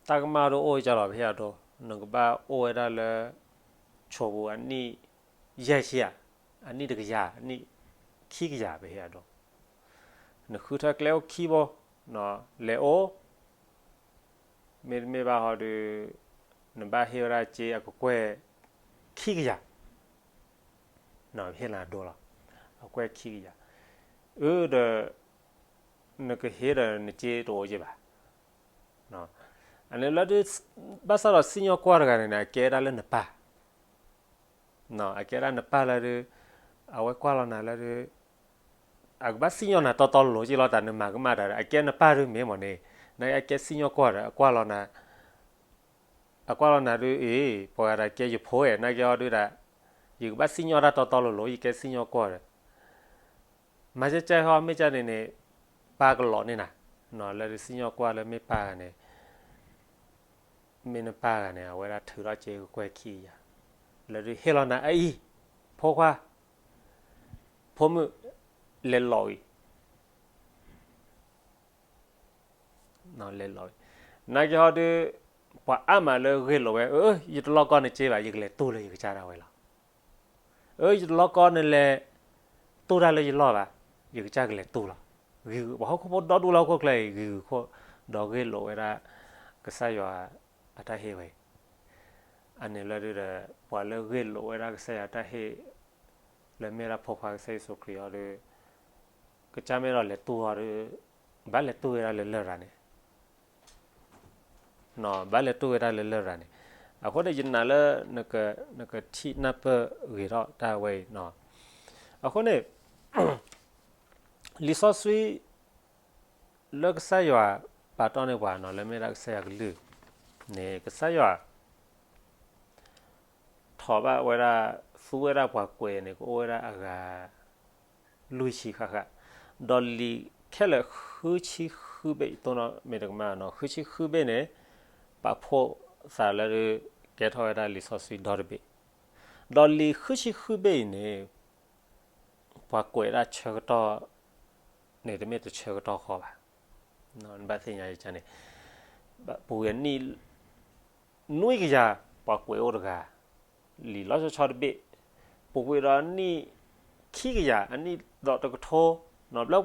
တၢ်ကမၣ်တအိၣ်ကလီၤ ပဟ့ၣ်အဒိ, နကဘၣ်အိၣ်ဝဲဒၣ်လၢ ဆိပူၤအနံၣ်ယဲၢ်ဆံဧါ, အနံၣ်တကယၤ, အနံၣ်ခံကယၤ ပဟ့ၣ်အဒိ, နဃုထၢကျဲအိၣ်ခံဘိ, လဲၤအိၣ်, မ့တမ့ၢ်ဘၣ်ဟီဒီး နဘၣ်ဟ့ၣ်ဝဲဒၣ်စ့အကကွဲၢ်ခံကယၤ, ပဟ့ၣ်နၤအဒိလီၤ, အကွဲၢ်ခံကယၤ, အၢဒီး နကဟ့ၣ်ဒီးနစ့တအိၣ်က့ဘၣ် အန့ၣ်လၢဒ်, ဘၣ်ဆၣ်ဒီးစံၣ်ညီၣ်ကွီၢ်တဂၤန့ၣ်န့ၣ် အကဲဒၣ်လၢနပၢ်, အကဲဒၣ်နပၢ်လၢဒ်, အဝဲကွၢ်လီၤနၤလၢဒ်, အကဘၣ်စံၣ်ညီၣ်နၤတီတီလိၤလိၤက့လီၤ တၢ်နမၤကမၣ်တၢ်ဒီး အကဲနပၢ်ဒ်မ့ၢ်မ့ၢ်န့ၣ်, နအကဲစံၣ်ညီၣ်ကွီၢ်ဒီး အကွၢ်လီၤနၤ, အကွၢ်လီၤနၤဒ်အံၤ ပှၤဂၤတၢ်ကဲယဖိဧါ နာ်က့ဟီဒ်ဒၣ်, ယကဘၣ်စံၣ်ညီၣ်တၢ်တီတီလိၤလိၤ ယကဲစံၣ်ညီၣ်ကွီၢ်ဒီး မၤကဲကဲဟီမ့ၢ်ကဲန့ၣ်န့ၣ်, ပၢ်ကလီးန့ၢ်နၤ, လၢဒ်စံၣ်ညီၣ်ကွီၢ်လၢမ့ၢ်ပၢ်ဂၤန့ၣ်, မ့ၢ်နပၢ်ဂၤန့ၣ် အဝဲဒၣ်ထုးထီၣ်စ့ကကွဲၢ်ခံကယၤ, လၢဒ်ဟ့ၣ်လီၤနၤအအံၤ, ဖိခွါ, ဖိမုၣ်, လဲၤလီၤအံၤ လဲၤလီၤ, နာ်က့ဟီဒ်, ပှၤအါမးလၢဂ့ၢ်လိာ်ဝဲ, အၢ ယတလီၢ်ကီနစ့ဘၣ် ယကလဲၤတူၢ်လၢယကစၢ်ဒၣ်ဝဲလီၤ, အၢ ယတလီၢ်ကီနလဲၤ, တူၢ်တၢ်လၢယလီၢ်ဘၣ်, ယကစၢ်ကလဲၤတူၢ်လီၤ, ဂံၤဂုာ် ပှၤဟီၣ်ခိၣ်ဖိဒီဒူၣ်လၢဟီၣ်ခိၣ်ချၢအံၤ ဂံၤဂုာ်ခိၣ်, ဒီးဂ့ၢ်လိာ်ဝဲဒၣ်, ကစၢ်ယွၤ, အတၢ်ဟ့ၣ်ဝဲအံၤ, အန့ၣ်လၢဒ်ဒီး, ပှၤလၢဂ့ၢ်လိာ်ဝဲဒၣ်ကစၢ်ယွၤတၢ်ဟ့ၣ်, လၢမ့ၢ်ဒၣ်ဖိခွါကစၢ်ယ့ၣ်ၡူးခရံာ်အီၤဒီး, ကစၢ်မ့ၢ်ဒီးလဲၤတူၢ်အီၤဒီး, ဘၣ်လဲၤတူၢ်ဝဲဒၣ်လၢလရာ်န့ၣ်, ဘၣ်လဲၤတူၢ်ဝဲဒၣ်လၢလရာ်န့ၣ်, အဃိန့ၣ်ယနာ်လၢ, နကထံၣ်နၢ်ပၢၢ်ဂ့ၤထီၣ်တၢ်ဝဲအံၤ, အဃိန့ၣ်, လံာ်စီဆှံ, လၢကစၢ်ယွၤ, ပာ်တီၢ်န့ၢ်ပှၤနီၤ လၢမ့ၢ်ဒၣ်ကစၢ်ယွၤကလုၢ်, န့ၣ်ကစၢ်ယွၤ ထီၣ်ဘၣ်ဝဲဒၣ်, သူဝဲဒၣ်ပှၤကွဲးန့ၣ် ကအိၣ်ဝဲဒၣ်အဂၤ, လွံၢ်ဆံဃၣ်ဃၣ်, ဒီးလံာ်ခဲလၢာ်ဃုဆံဃုဘ့ၣ်အံၤ တိၢ်နီၣ်မ့ၢ်တကမၣ်နီၤ ဃုဆံဃုဘ့ၣ်န့ၣ်, ပာ်ဖှိၣ်သးလၢဒ်, ကဲထီၣ်ဝဲဒၣ်လံာ်စီဆှံဒီတဘ့ၣ်, ဒီးလံာ်ဃုဆံဃုဘ့ၣ်အံၤန့ၣ်, ပှၤကွဲးဒၣ်ဆၢကတီၢ် န့ၣ်တမ့ၢ်တဆၢကတီၢ်ဃီဘၣ်, နဘၣ်သ့ၣ်ညါယကန့ၣ်, ပူၤကွံာ်နံၣ်, နွံကယၤ, ပှၤကွဲးအိၣ်တဂၤ, လံာ်လီၤဆီဆီတဘ့ၣ်, ပူၤကွံာ်ဒီးနံၣ်, ခံကယၤ အနံၣ်ဒီးတကထိ, နီၤဘျီ,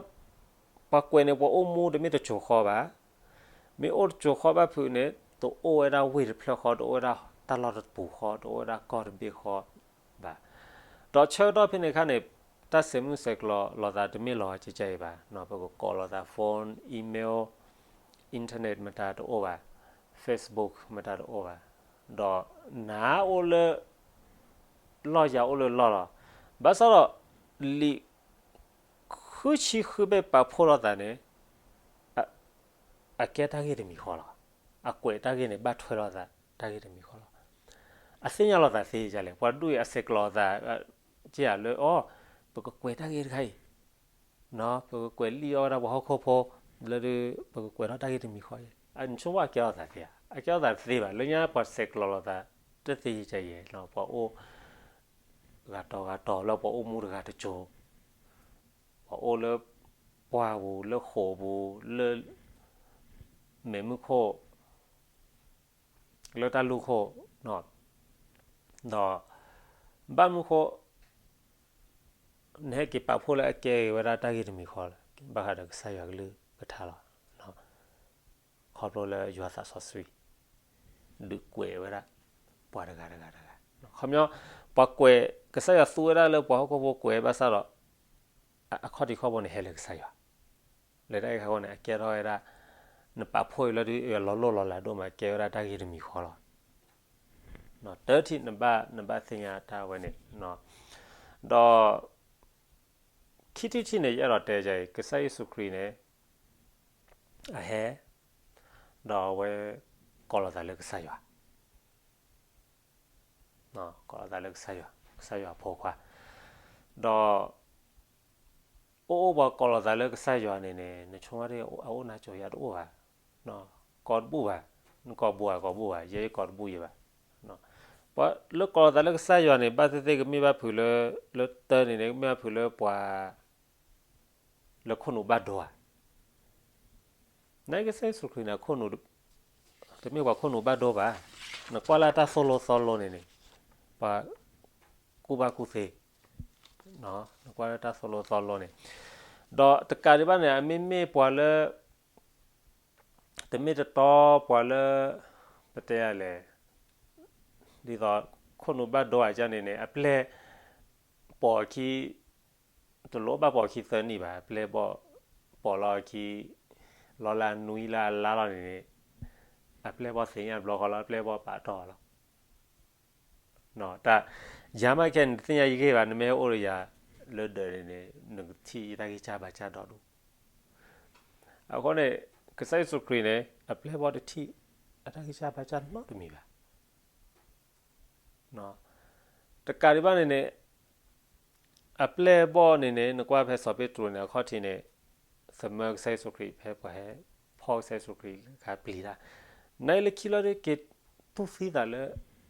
ပှၤကွဲးန့ၣ် ပှၤအိၣ်မူတမ့ၢ်တစိၤဃီဘၣ်, မ့ၢ်အိၣ်တစိၤဃီဘၣ်ဖုးန့ၣ်, တအိၣ်ဝဲဒၣ်ဝ့ၢ်တဖျၢၣ်ဃီ တအိၣ်ဝဲဒၣ်တၢ်လီၢ်တပူၤဃီ တအိၣ်ဝဲဒၣ်ကီၢ်တဘ့ၣ်ဃီ, ဘၣ်, ဒီးဆၢကတီၢ်ဖဲန့ၣ်အခါန့ၣ်, တၢ်ဆဲးမုၢ်ဆဲးကျိးလိာ်သးတမ့ၢ်လီၤကကဲအံၤဘၣ်, ပကကိးလိာ်သး phone, email, internet မတၤတအိၣ်ဘၣ်, Facebook မတၤတအိၣ်ဘၣ်, ဒီးနအိၣ်လၢ လီၢ်ယၤအိၣ်လၢလီၢ်လီၤ, ဘၣ်ဆၣ်ဒီး လံာ် ဃုဆံဃုဘ့ၣ်ပာ်ဖှိၣ်လိာ်သးန့ၣ်, အကဲတၢ်ဂ့ၢ်တမံၤဃီလီၤ, အကွဲးတၢ်ဂ့ၢ်န့ၣ် ဘၣ်ထွဲလိာ်သးတၢ်ဂ့ၢ်တမံၤဃီလီၤ, အသ့ၣ်ညါလိာ်သးသ့ဒ်လဲၣ် ပှၤဒူၣ်အံၤအဆဲးကျိးအသး, ကလၢအီၤ, ပကကွဲးတၢ်ဂ့ၢ်တခါအံၤ, ပကကွဲးလံၣ်အီၣ်ဝဲဒၣ်ပှၤဟီၣ်ခိၣ်ဖိ, လၢဒ်ပကကွဲးထီၣ်တၢ်ဂ့ၢ်တမံၤဃီအံၤ, အဆိကမိၣ်အကဲထီၣ်သးသ့ဧါ, အကဲထီၣ်သးတသ့ဘၣ်, လၢညါပှၤဆဲးကျိးလိာ်သး, တသ့ယဲၢ်, ပှၤအိၣ် ဂၤတီၤဂၤတီၤလၢပှၤအိၣ်မူတဂၤတစိၤ, ပှၤအိၣ်လၢပှၢ်ပူၤ လၢဃိာ်ပူၤ လၢ မဲးမုၢ်ခိၣ် လၢတၢ်လူၢ်ခိၣ်, ဒီး ဘၣ်မနုၤဃိ နဟဲက့ၤပာ်ဖှိၣ်လၢအကဲက့ၤဝဲဒၣ်တၢ်ဂ့ၢ်တမံၤဃီလၢ ဘၣ်ဃးဒီးကစၢ်ယွၤကလုၢ်ကထါလီၤ. ခီဖျိလၢယွၤသးစီဆှံ ဒုးကွဲးဝဲဒၣ် ပှၤတဂၤတဂၤတဂၤ, ခီပညီ ပှၤကွဲး ကစၢ်ယွၤသူဝဲဒၣ်လၢပှၤဟီၣ်ခိၣ်ဖိကွဲးဘၣ်ဆၣ်ဒီး အခီၣ်ထံးခီၣ်ဘိန့ၣ်ဟဲလၢကစၢ်ယွၤ, လၢတၢ်ဂ့ၢ်ခါအဃိန့ၣ် အကဲထီၣ်ဝဲဒၣ် နပာ်ဖှိၣ်အံၤလၢဒုးလီၤလိၢ်လီၤလးဒိၣ်မး ကဲဝဲဒၣ်တၢ်ဂ့ၢ်တမံၤဃီလီၤ. တၢထံၣ်နဘၣ် နဘၣ်သ့ၣ်ညါတၢ်ဝဲန့ၣ်, ဒီး ခံထံၣ်တထံၣ်န့ၣ် ယအဲၣ်ဒိးတဲယၤအံၤ ကစၢ်ယ့ၣ်ၡူးခရံာ်န့ၣ် အဟဲ ဒီးအဝဲ ကိးလီၤသးလၢကစၢ်ယွၤ ကိးလီၤသးလၢကစၢ်ယွၤ, ကစၢ်ယွၤအဖိခွါ, ဒီး အိၣ်အိၣ်ပှၤကိးလီၤသးလၢကစၢ်ယွၤန့ၣ်န့ၣ် နဆိကမိၣ်ဒၣ်အအိၣ်နါစိၤယၤတအိၣ်ဘၣ်, ကိးတဘူၣ်ဘၣ်, နကိးဘူၣ်ဧါ ကိးဘူၣ်ဘၣ်, ယဲယကိးတဘူၣ်ယဲဘၣ်. ပှၤလၢကိးလီၤသးလၢကစၢ်ယွၤန့ၣ် ဘၣ်သ့ၣ်သ့ၣ်ကမ့ၢ်ဘၣ်ဖုးလၢ, လၢတၢ်န့ၣ်န့ၣ် ကမ့ၢ်ဘၣ်ဖုးလၢပှၤ လၢခိၣ်နူာ်ဘၣ်ဒိဧါ. နကစၢ်ယ့ၣ်ၡူးခရံာ်န့ၣ် တမ့ၢ်ပှၤခိၣ်နူာ်ဘၣ်ဒိဘၣ်. နကွၢ်လၢတၢ်သိၣ်လိသီလိန့ၣ်န့ၣ်, ပှၤကူၣ်ဘၣ်ကူၣ်သ့, နကွၢ်လၢတၢ်သိၣ်လိသီလိန့ၣ်, ဒီးတကးဒံးဘၣ်န့ၣ် အမ့မ့ၢ်ပှၤလၢ တမ့ၢ်တတီပှၤလၢ ပတဲယၤလဲၣ်, ဒ်သိး ခိၣ်နူာ်ဘၣ်ဒိဧါန့ၣ်န့ၣ် အပျဲၢ်ပိာ်အခံ, တလိၣ်ဘၣ်ပိာ်အခံသၢနံၣ်ဘၣ်, အပျဲၢ်ပိာ်လီၤအခံ, လီၤလၢအနွံလၢအလါလီၤန့ၣ်န့ၣ်, အပျဲၢ်ဘီၣ်သ့ၣ်ညါဘျီဃီလီၤ, အပျဲၢ်ဘီၣ်ပာ်တီၢ်လီၤ. တၢ်, ယၤမ့ၢ်ခဲန့ၣ် တသ့ၣ်ညါယဂ့ၢ်ဘၣ်, နမ့ၢ်အိၣ်ဒီးယၤလၢဒၢးန့ၣ်န့ၣ် နကထံၣ်ယတၢ်ဂံၢ်စၢ်ဘါစၢ်ဒီဒူၣ်. အဃိန့ၣ် ကစၢ်ယ့ၣ်ၡူးခရံာ်န့ၣ် အပျဲၢ်ဘီၣ်တထံၣ်အတၢ်ဂံၢ်စၢ်ဘါစၢ်နီတမံၤဘၣ်. တကးဒံးဘၣ်န့ၣ်န့ၣ် အပျဲၢ်ဘီၣ်န့ၣ်န့ၣ် နကွၢ်ဖဲစီၤပ့းတရူးန့ၣ် အခီၣ်ထံးန့ၣ် သမၢကစၢ်ယ့ၣ်ၡူးခရံာ် ဖဲပှၤဟဲဖီၣ်ကစၢ်ယ့ၣ်ၡူးခရံာ်အခါပျံၤတၢ်, နလၢခံလီၤဒ်က့ၤတူၢ်သံသးလၢ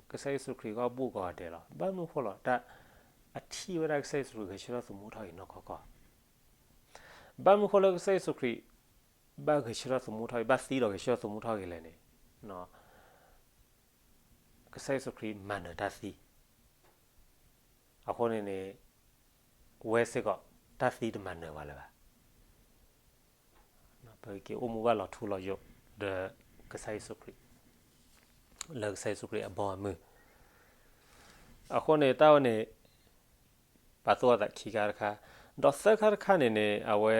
ကစၢ်ယ့ၣ်ၡူးခရံာ်ဂီၢ်ဘူၣ်ဂီၢ်ဒဲးလီၤ. ဘၣ်မနုၤဃိလီၤ, တၢ်အထံၣ်ဝဲဒၣ်ကစၢ်ယ့ၣ်ၡူးခရံာ်ဂဲၤဆၢထၢၣ်သမူထီၣ်က့ၤနီၢ်ကီၢ်ကီၢ်, ဘၣ်မနုၤဃိလၢကစၢ်ယ့ၣ်ၡူးခရံာ် ဘၣ်ဂဲၤဆၢထၢၣ်သမူထီၣ်က့ၤ, ဘၣ်သံဒီးဂဲၤဆၢထၢၣ်သမူထီၣ်က့ၤလဲၣ်န့ၣ်, ကစၢ်ယ့ၣ်ၡူးခရံာ်မၤနၢၤတၢ်သံ, အဃိန့ၣ်န့ၣ် ဝဲစ့ၢ်ကီး တၢ်သံတမၤနၢၤဝဲလၢၤဘၣ်. ပက့ၤအိၣ်မူဘၣ်လီၤထူလီၤယိာ်ဒီးကစၢ်ယ့ၣ်ၡူးခရံာ်, လၢကစၢ်ယ့ၣ်ၡူးခရံာ်အဘီအမုၢ်, အဃိန့ၣ် တၢ်ဝဲန့ၣ် ပာ်သူၣ်အသးခံခါတခါ, ဒီးသၢခါတခါန့ၣ်န့ၣ် အဝဲ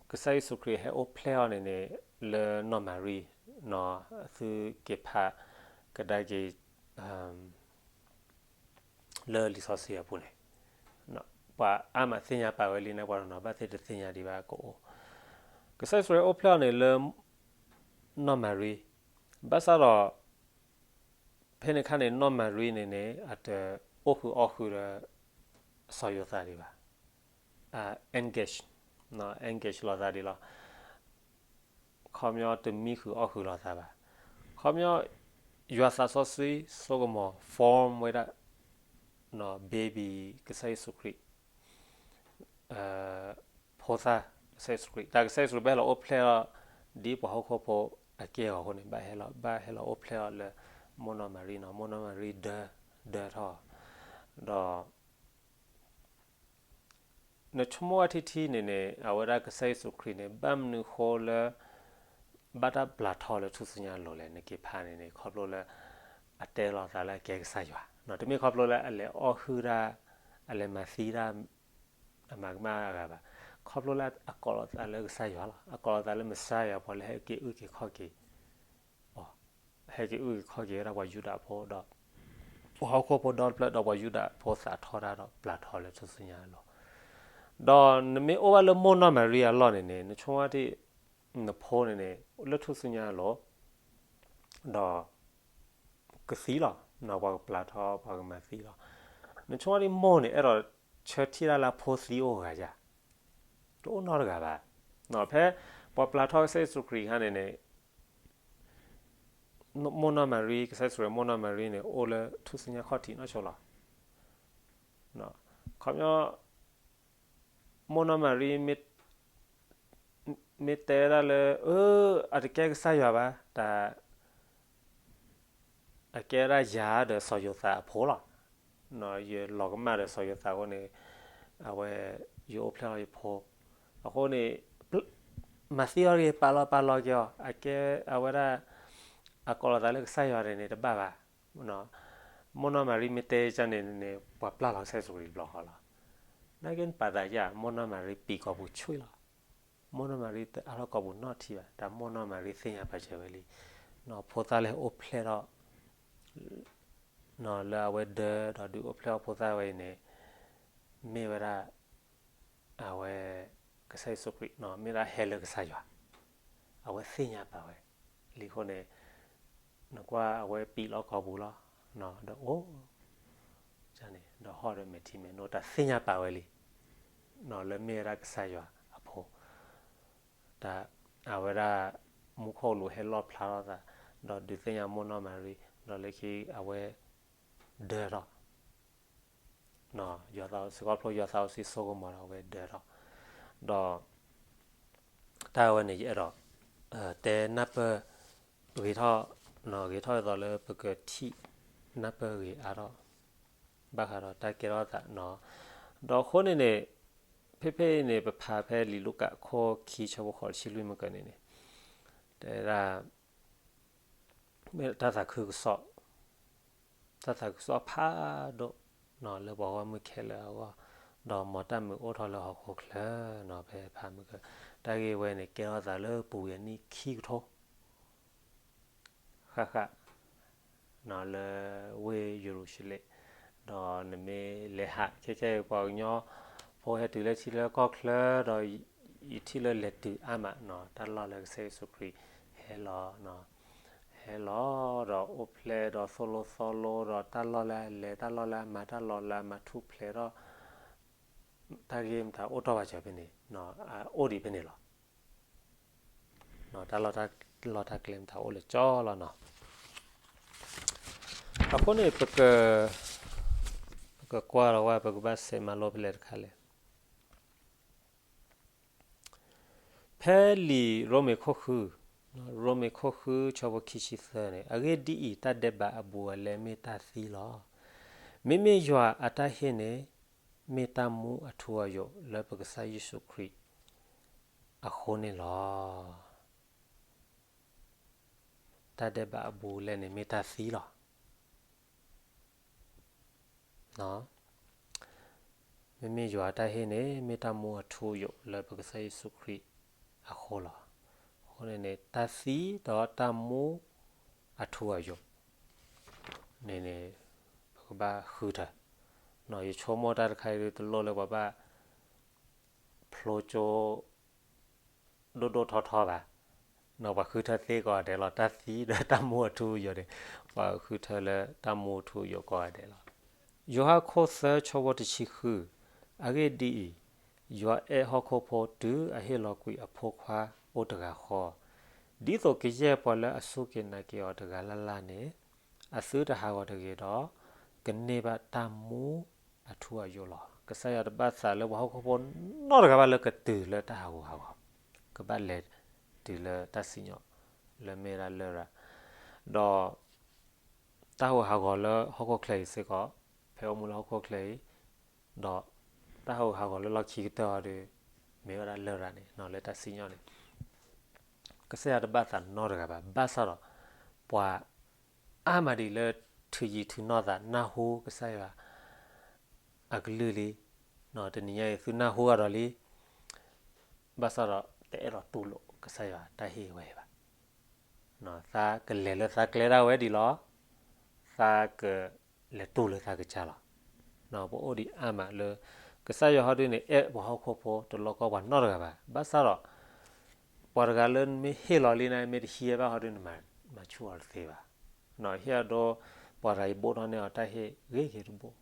ကစၢ်ယ့ၣ်ၡူးခရံာ်ဟဲအိၣ်ဖျဲၣ်အီၤန့ၣ်န့ၣ် လၢနီၢ်မၤရံ, သုက့ၤဖးကဒါက့ၤ လၢလံာ်စီဆှံအပူၤန့ၣ်, ပှၤအါမးသ့ၣ်ညါပာ်ဝဲလံန့ၣ် ပှၤတနီၤဘၣ်သ့ၣ်တသ့ၣ်ညါဒံးဘၣ်ကအိၣ်, ကစၢ်ယ့ၣ်ၡူးခရံာ်အိၣ်ဖျဲၣ်အီၤန့ၣ်လၢ နီၢ်မၤရံ, ဘၣ်ဆၣ်ဒီး ဖဲန့ၣ်အခါန့ၣ် နီၢ်မၤရံန့ၣ်န့ၣ် အတအိၣ်ဃုာ်အီၣ်ဃုာ်ဒီး စီၤယိၤသးဒံးဘၣ်, engage, engage လိာ်သးဒံးလီၤ. ခီပညီတမံဃုာ်အီၣ်ဃုာ်လိာ်သးဘၣ်. ခီပညီ ယွၤသးစီဆှံစိကမီၤ form ဝဲဒၣ် baby ကစၢ်ယ့ၣ်ၡူးခရံာ် ဖိသၣ်ကစၢ်ယ့ၣ်ၡူးခရံာ်, တၢ်ကစၢ်ယ့ၣ်ၡူးခရံာ်ဘၣ်ဟဲလီၤအိၣ်ဖျဲၣ်အီၤ ဒ်ပှၤဟီၣ်ခိၣ်ဖိအကဲအဂီၢ်အဃိန့ၣ် ဘၣ်ဟဲလီၤ, ဘၣ်ဟဲလီၤအိၣ်ဖျဲၣ်အီၤလၢ မိၢ်နီၢ်မၤရံန့ၣ်, မိၢ်နီၢ်မၤရံဒၢ, ဒၢထီၣ်, ဒီး နဆိကမိၣ်ဝဲထံထံန့ၣ်န့ၣ် အဝဲဒၣ်ကစၢ်ယ့ၣ်ၡူးခရံာ်န့ၣ် ဘၣ်မနုၤဃိလၢ ဘၣ်တၢ်ပျၢ်ထီလၢထူၣ်စုညါအလိၤလဲၣ်န့ၣ်, က့ၤဖးန့ၣ်န့ၣ် ခီဖျိလၢ အတဲလီၤသးလၢအကဲကစၢ်ယွၤ, တမ့ၢ်ခီဖျိလၢအလဲၤအီၣ်ဟုၣ်တၢ်, အလဲၤမၤသံတၢ်, အမၤကမၣ်အဂၤဘၣ်. ခီဖျိလၢအကိးလီၤသးလၢကစၢ်ယွၤလီၤ. အကိးလီၤသးလၢမ့ၣ်စၢၤယၤ ပှၤလၢဟဲက့ၤအုၣ်က့ၤခီၣ်က့ၤ ဟဲက့ၤအုၣ်က့ၤခီၣ်က့ၤဝဲဒၣ်ပှၤယူဒၤဖိဒီး ပှၤဟီၣ်ခိၣ်ဖိဒီတဖျၢၣ်ဒီးပှၤယူဒၤဖိသးထီၣ်တၢ်ဒီးပျၢ်ထီလၢထူၣ်စုညါအလိၤ, ဒီးနမ့ၢ်အိၣ်ဘၣ်လၢမိၢ်နီၢ်မၤရံအလီၢ်န့ၣ်န့ၣ် နဆိကမိၣ်ဝဲဒၣ် နဖိန့ၣ်န့ၣ် လၢထူၣ်စုညါအလိၤ ဒီး ကသံလီၤ, ပှၤကပျၢ်ထီ ပှၤကမၤသံလီၤ. နဆိကမိၣ်ဝဲဒၣ်မိၢ်န့ၣ် အဲၣ်ဒိးဆၢထံၣ်တၢ်လၢအဖိသံအိၣ်ဂၤယၤ, တအိၣ်နီတဂၤဘၣ်. ဖဲပှၤပျၢ်ထီကစၢ်ယ့ၣ်ၡူးခရံာ်အခါန့ၣ်န့ၣ် မိၢ်နီၢ်မၤရံ, ကစၢ်ယ့ၣ်ၡူးခရံာ်မိၢ်နီၢ်မၤရံန့ၣ် အိၣ်လၢထူၣ်စုညါခီၣ်ထံးနီၢ်ဆိလီၤ. ခီပညီ မိၢ်နီၢ်မၤရံ မ့ၢ်တဲဝဲဒၣ်လၢ အ အတကဲကစၢ်ယွၤဘၣ်, တၢ် အကဲဝဲဒၣ်ယၤဒီးစီၤယိၤသးအဖိလီၤ. ယလီၤကမၣ်ဒီးစီၤယိၤသးအဃိန့ၣ် အဝဲ ယအိၣ်ဖျဲၣ်ထီၣ်ယဖိ, အဃိန့ၣ် မၤသံအီၤတဂ့ၤ, ပာ်လီၤပာ်လီၤက့ၤအီၤ, အကဲအဝဲဒၣ် အကိးလီၤသးလၢကစၢ်ယွၤန့ၣ်န့ၣ် တဘၣ်ဘၣ်. မိၢ်နီၢ်မၤရံမ့ၢ်တဲကန့ၣ်န့ၣ် ပှၤပျၢ်လီၤကစၢ်ယ့ၣ်ၡူးခရံာ်တဘျီဃီလီၤ. နာ်က့နပာ်သးယၤ မိၢ်နီၢ်မၤရံပံာ်ကိာ်ပူၤဆူၣ်လီၤ. မိၢ်နီၢ်မၤရံတအါထီၣ်ကိာ်ပူၤနီတထံၣ်ဘၣ်, တၢ်မိၢ်နီၢ်မၤရံသ့ၣ်ညါပာ်စၢၤဝဲလံ. ဖိသၣ်လၢဟဲအိၣ်ဖျဲၣ်ထီၣ် လၢအဝဲဒၢဒီးဒုးအိၣ်ဖျဲၣ်အီၣ်ဖိသၣ်ဝဲအံၤန့ၣ် မ့ၢ်ဝဲဒၣ် အဝဲ ကစၢ်ယ့ၣ်ၡူးခရံာ် မ့ၢ်ဒၣ်ဟဲလၢကစၢ်ယွၤ, အဝဲသ့ၣ်ညါပာ်ဝဲလံအဃိန့ၣ် နကွၢ်အဝဲပံာ်လီၤကိာ်ပူၤလီၤ, ဒီးအိၣ် န့ၣ် ဒီးဟီၣ်ဒီးမဲာ်ထံမဲာ်နိ တၢ်သ့ၣ်ညါပာ်ဝဲလံ လၢမ့ၢ်ဝဲဒၣ်ကစၢ်ယွၤအဖိ, တၢ် အဝဲဒၣ် မူခိၣ်လိၤဟဲလီၣ်ဖျါထီၣ်သး, ဒီးဒုးသ့ၣ်ညါမိၢ်နီၢ်မၤရံ, ဒီးလၢခံအဝဲဒၢထီၣ်, ယွၤသးစီဆှံခီဖျိယွၤသးစီဆှံစိကမီၤဒီးအဝဲဒၢထီၣ်, ဒီး တၢ်ဝဲန့ၣ်ယအဲၣ်ဒိး တဲနၢ်ပၢၢ်ဂ့ၤထီၣ်, ဂ့ၤထီၣ်ဒ်သိးလၢပကထံၣ်နၢ်ပၢၢ်ဂ့ၤအါထီၣ် ဘၣ်ဃးဒီးတၢ်ကဲထီၣ်သးနီၤ. ဒီးအဃိန့ၣ်န့ၣ် ဖဲဖဲအံၤန့ၣ် ပဖးဖဲလံာ်လူၤကၣ်ခိၣ်ခံဆၢဖိဃိးတဆံလွံၢ်မုၢ်ကန့ၣ်န့ၣ် တဲဒၣ် မ့ၢ်တၢ်သးခုကစီၣ်, တၢ်သးခုကစီၣ်ဖးဒိၣ်နီၤ လၢပှၤဂီၢ်မုၢ်ခဲလၢာ်အဂီၢ်, ဒီးမ်တၢ်မုာ်အိၣ်ထီၣ်လၢဟီၣ်ခိၣ်ချၢနီၤ ဖဲဖးမုၢ်က, တၢ်ဂ့ၢ်ဝဲန့ၣ် ကဲထီၣ်သးလၢပူၤကွံာ်အနံၣ်ခံကထိ ဃၣ်ဃၣ် လၢဝ့ၢ်ယရူၤၡလ့ၣ်, ဒီးနမ့ၢ်လဲၤဟးခဲခဲအံၤ ပှၤကညီဖိဟဲတုၤလၢထံလၢကီၢ်ချၢ, ဒီးယထံၣ်လၢလဲၤတုၤအါမးနီၤ တၢ်လီၢ်လၢကစၢ်ယ့ၣ်ၡူးခရံာ်ဟဲလီၤ ဟဲလီၤဒီးအိၣ်ဖျဲၣ်ဒီးသိၣ်လိသီလိဒီးတၢ်လီၢ်လၢအလဲၤ တၢ်လီၢ်လၢအမၤ တၢ်လီၢ်လၢအမၤထူၣ်ဖျဲးထီၣ် တၢ်ဂ့ၢ်မတၤအိၣ်တ့ၢ်ဘၣ်စၢၤဖဲန့ၣ်, အိၣ်ဒံးဖဲန့ၣ်လီၤ. တၢ်လီၢ်တၢ်ကျဲမတၤအိၣ်လၢကၠီလီၤနီၤ. အဃိန့ၣ် ပကကွၢ်လီၤဝဲ ပကဘၣ်စဲးမၤလိဖဲလဲၣ်တခါလဲၣ်. ဖဲလံာ်ရိမ့ၤခိၣ်ဃု, ရိမ့ၤခိၣ်ဃု ဆၢဖိခံဆံသၢန့ၣ်, အဂ့ၢ်ဒ်အံၤ, တၢ်ဒဲးဘးအဘူးအလဲမ့ၢ်တၢ်သံလီၤ. မ့မ့ၢ်ယွၤအတၢ်ဟ့ၣ်န့ၣ် မ့ၢ်တၢ်မူအထူအယိာ်လၢပကစၢ်ယ့ၣ်ၡူးခရံာ်အဃိန့ၣ်လီၤ. တၢ်ဒဲးဘးအဘူးအလဲန့ၣ်မ့ၢ်တၢ်သံလီၤ. မ့မ့ၢ်ယွၤအတၢ်ဟ့ၣ်န့ၣ် မ့ၢ်တၢ်မူအထူအယိာ်လၢပကစၢ်ယ့ၣ်ၡူးခရံာ်အဃိလီၤ. အဃိန့ၣ်န့ၣ် တၢ်သံဒီးတၢ်မူအထူအယိာ်န့ၣ်န့ၣ် ပကဘၣ်ဃုထၢ. ယဆိကမိၣ်တၢ်တခါအံၤဒုး တလိၣ်လၢပှၤဘၣ်ဖျိကၠိ ဒိၣ်ဒိၣ်ထီထီဘၣ်. ပှၤဃုထၢသ့ကိးဂၤဒဲးလီၤ. တၢ်သံဒီးတၢ်မူအထူအယိာ်န့ၣ် ပှၤဃုထၢလၢတၢ်မူအထူအယိာ်ကိးဂၤဒဲးလီၤ. ယိၤဟၣ်ခိၣ်သၢဆၢဖိတဆံဃု, အဂ့ၢ်ဒ်အံၤ, ယွၤအဲၣ်ဟီၣ်ခိၣ်ဖိတုၤအဟ့ၣ်လီၤကွံာ်အဖိခွါအိၣ်တဂၤဃီ, ဒ်သိးကယဲၢ်ပှၤလၢအစူၢ်က့ၤနာ်က့ၤအီၤတဂၤလၢ်လၢ်န့ၣ် အသုတဟးဂီၤတဂ့ၤဒီး ကန့ၢ်ဘၣ်တၢ်မူအထူအယိာ်လီၤ. ကစၢ်ယွၤတဘၣ်သးလၢပှၤဟီၣ်ခိၣ်ဖိနီတဂၤဘၣ်လၢကတုၤလၢတၢ်ဟးဂူာ်ဟးဂီၤ, ကဘၣ်လဲၤတုၤလၢတၢ်စံၣ်ညီၣ်လၢမ့ၢ်ဒၣ်လရာ်, ဒီး တၢ်ဟးဂူာ်ဟးဂီၤလၢဟီၣ်ခိၣ်ချၢအံၤစ့ၢ်ကီး, ဖဲအိၣ်မူလၢဟီၣ်ခိၣ်ချၢအံၤ, ဒီးတၢ်ဟးဂူာ်ဟးဂီၤလၢလီၢ်ခံကတၢၢ်အံၤဒီး မ့ၢ်ဝဲဒၣ်လရာ်န့ၣ် လၢတၢ်စံၣ်ညီၣ်န့ၣ် ကစၢ်ယွၤတဘၣ်သးနီတဂၤဘၣ်. ဘၣ်ဆၣ်ဒီး ပှၤအါမးဒ်လၢထုးယံၤထုးနီၢ်သးနၢ်ဟူကစၢ်ယွၤအကလုၢ်လံ. တနံၤညါအံၤ သုနၢ်ဟူအါဒီးလံ, ဘၣ်ဆၣ်ဒီးတအဲၣ်ဒိးတူၢ်လိာ်ကစၢ်ယွၤတၢ်ဟ့ၣ်ဝဲဘၣ်. သးကလဲၤလၢသးကျဲဒၣ်ဝဲဒ်လီၤ. သးကလဲၤတူၢ်လၢသးကစၢ်လီၤ. ပအိၣ်ဒံးအါမးလၢ ကစၢ်ယွၤဟီဒုန့ၣ် အဲၣ်ပှၤဟီၣ်ခိၣ်ဖိတလိၣ်ကီၢ်ပှၤနီတဂၤဘၣ်. ဘၣ်ဆၣ်ဒီး ပှၤတဂၤလၢနမ့ၢ်ဟ့ၣ်လီၤလံန့ၣ် မ့ၢ်တဟံးဘၣ်ဟီဒုန့ၣ် မၤဆူၣ်အီၤတသ့ဘၣ်. ဟ့ၣ်အဒိ ပှၤတဂၤအံၤဘိးထီၣ်န့ၢ်အီၤတၢ်ဟ့ၣ်ဂ့ၤဂ့ၤတဘိ,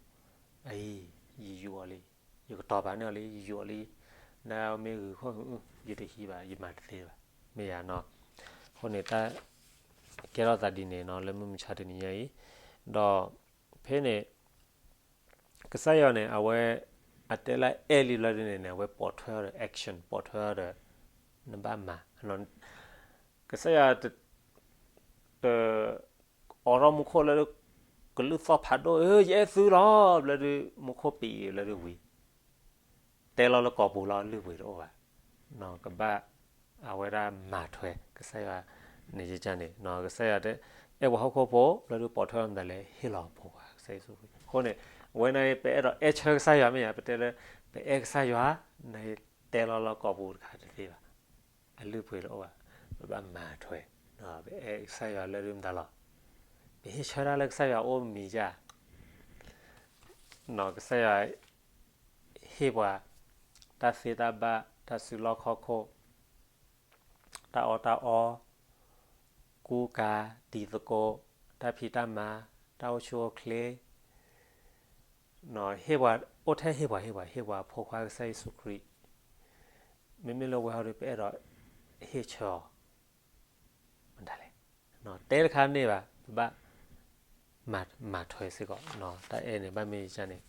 အအံၤ ယယူးအီၤလံ, ယကတီၤပာ်န့ၢ်အီၤလံ, ယယူးအီၤလံ, နမ့ၢ်ဂ့ၤခိၣ် ယတဟံးဘၣ် ယမၤတသ့ဘၣ်, မ့ၢ်ယၤနီၤ. အဃိန့ၣ် တၢ်ကဲထီၣ်သးဒ်န့ၣ်နီၤ လၢမုၢ်မဆါတနံၤညါအံၤ, ဒီးဖဲန့ၣ် ကစၢ်ယွၤန့ၣ် အဝဲ အတဲလၢအဲၣ်လံဘျီဒုန့ၣ်န့ၣ် အဝဲပိာ်ထွဲအီၤဒီး action ပိာ်ထွဲအီၤဒီး နဘၣ်မၤ, ကစၢ်ယွၤ တ အိးထီၣ်မူခိၣ်လၢ ကလုၢ်သီၣ်ဖးဒိၣ် ယအဲၣ်သုလီၤ ဘျီဒု မူခိၣ်ပံၤအံၤဘျီဒုဝံၤ တဲလီၤလၢကိာ်ပူၤလီၤ လုၢ်ပှ့ၤတအိၣ်ဘၣ်. ကဘၣ်အဝဲဒၣ်မၤထွဲ ကစၢ်ယွၤန့ၣ်ယကန့ၣ် ကစၢ်ယွၤအဲၣ်ပှၤဟီၣ်ခိၣ်ဖိ ဘျီဒု ပိာ်ထွဲအီၤမတၤလဲၣ် ဟ့ၣ်လီၤအဖိခွါ ကစၢ်ယ့ၣ်ၡူးခရံာ်. အဃိန့ၣ် အဝဲန့ၣ် ပအဲၣ်ဒိးအဲၣ်ဆၢကစၢ်ယွၤမ့ၢ်ဧါ, ပတဲလၢ ပအဲၣ်ကစၢ်ယွၤ နတဲလီၤလၢကိာ်ပူၤတခါတသ့ဘၣ်. အလုၢ်ပှ့ၤတအိၣ်ဘၣ်. ပဘၣ်မၤထွဲ ပအဲၣ်ကစၢ်ယွၤလၢဒုမတၤလီၤ. ပဟ့ၣ်ဆၢဒၣ်လၢကစၢ်ယွၤအိၣ်မံၤယါ ကစၢ်ယွၤဟ့ၣ်ပှၤ တၢ်သ့တၢ်ဘၣ် တၢ်စုလီၢ်ခီၣ်ခိၣ် တၢ်အီၣ်တၢ်အီ ကူကၤ တံၤသကိး တၢ်ဖံးတၢ်မၤ တၢ်အိၣ်ဆူၣ်အိၣ်ချ့ ဟ့ၣ်ပှၤ အိၣ်ထဲဟ့ၣ်ပှၤ ဟ့ၣ်ပှၤ ဟ့ၣ်ပှၤအဖိခွါကစၢ်ယ့ၣ်ၡူးခရံာ်. မ့မ့ၢ်လၢဝဲဟီဒု ပအဲၣ်ဒိးဟ့ၣ်ဆၢအီၤ တဲတခါန့ၣ်ဘၣ် ပဘၣ်မၤထွဲစ့ၢ်ကီး, တၢ်အဲၣ်န့ၣ် ဘၣ်မ့ၢ်ယကန့ၣ်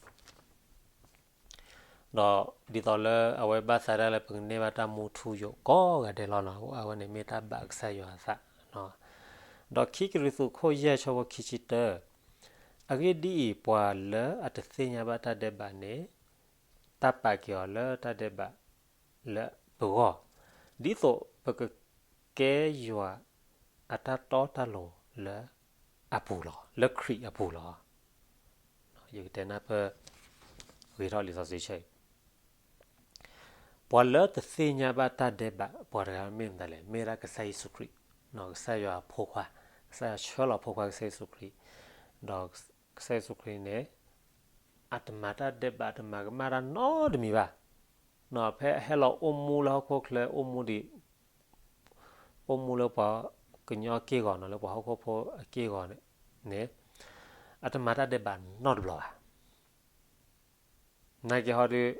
ဒီးဒ်သိးလၢအဝဲဘၣ်သးဒၣ်လၢပကန့ၢ်ဘၣ်တၢ်မူထူယိာ်ကိးဂၤဒဲးလီၤနီၤ, အဝဲန့ၣ်မ့ၢ်တၢ်ဘၣ်ကစၢ်ယွၤအသး. ဒီးခံကရံၣ်သူးခိၣ်ယဲၢ်ဆၢဖိခံဆံတၢ, အဂ့ၢ်ဒ်အံၤ, ပှၤလၢအတသ့ၣ်ညါဘၣ်တၢ်ဒဲးဘးန့ၣ်, တၢ်ပာ်က့ၤအီၤလၢတၢ်ဒဲးဘးလၢပဂီၢ်, ဒ်သိးပကကဲယွၤအတၢ်တီတၢ်လိၤလၢအပူၤလီၤ, လၢခရံာ်အပူၤလီၤ. ယကတဲနၢ်ပၢၢ်ဂ့ၤထီၣ်လံာ်စီဆှံဆၢအံၤ, ပှၤလၢတသ့ၣ်ညါဘၣ်တၢ်ဒဲးဘး ပှၤတဂၤမ့ၢ်မတၤလဲၣ်, မ့ၢ်ဝဲဒၣ်ကစၢ်ယ့ၣ်ၡူးခရံာ်, ကစၢ်ယွၤအဖိခွါ, ကစၢ်ယွၤဆှၢလီၤအဖိခွါကစၢ်ယ့ၣ်ၡူးခရံာ်, ဒီးကစၢ်ယ့ၣ်ၡူးခရံာ်န့ၣ် အတမၤတၢ်ဒဲးဘး တမၤကမၣ်တၢ်နီတမံၤဘၣ်. ဖဲအဟဲလီၤအိၣ်မူလၢဟီၣ်ခိၣ်ချၢ အိၣ်မူဒံး အိၣ်မူလၢပှၤကညီအက့ၢ်အဂီၤနီၤ, လၢပှၤဟီၣ်ခိၣ်ဖိအက့ၢ်အဂီၤန့ၣ်, အတမၤတၢ်ဒဲးဘးနီတဘျီဘၣ်. နာ်က့ဟီဒုး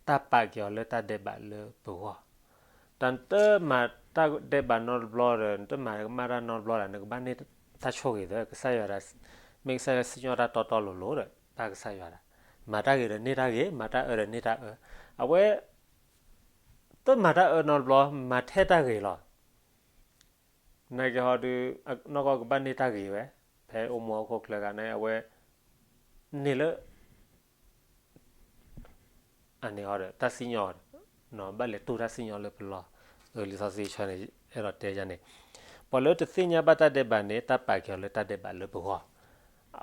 တၢ်ပာ်က့ၤအီၤလၢတၢ်ဒဲးဘးလၢပဂီၢ်, တၢ်နတမၤတၢ်ဒဲးဘးနီတဘျီဒီး နတမၤကမၣ်တၢ်နီတဘျီဒီး နကဘၣ်န့ၢ်တၢ်ဆိၣ်ဂ့ၤဒီး ကစၢ်ယွၤ, မ့ၢ်ကစၢ်ယွၤစံၣ်ညီၣ်တၢ်တီတီလိၤလိၤဒီး ဘၣ်ကစၢ်ယွၤဒၣ်, မၤတၢ်ဂ့ၤဒီးန့ၢ်တၢ်ဂ့ၤ, မၤတၢ်အၢဒီးန့ၢ်တၢ်အၢ, အဝဲ တမၤတၢ်အၢနီတဘျီ မၤထဲတၢ်ဂ့ၤလီၤ. နာ်က့ဟီဒုး နီၢ်ကီၢ်ကဘၣ်န့ၢ်တၢ်ဂ့ၤဝဲ, ဖဲအိၣ်မူဟီၣ်ခိၣ်ချၢဂၤန့ၣ် အဝဲ န့ၢ်လၢ အန့ၣ်ဟီဒီး တၢ်စံၣ်ညီၣ်ဒီး ဘၣ်လဲၤတူၢ်တၢ်စံၣ်ညီၣ်လၢပလီၢ်, လံာ်စီဆှံဆၢန့ၣ် အဲၣ်ဒိးတဲယၤန့ၣ်, ပှၤလၢတသ့ၣ်ညါဘၣ်တၢ်ဒဲးဘးန့ၣ် တၢ်ပာ်က့ၤအီၤလၢတၢ်ဒဲးဘးလၢပဂီၢ်,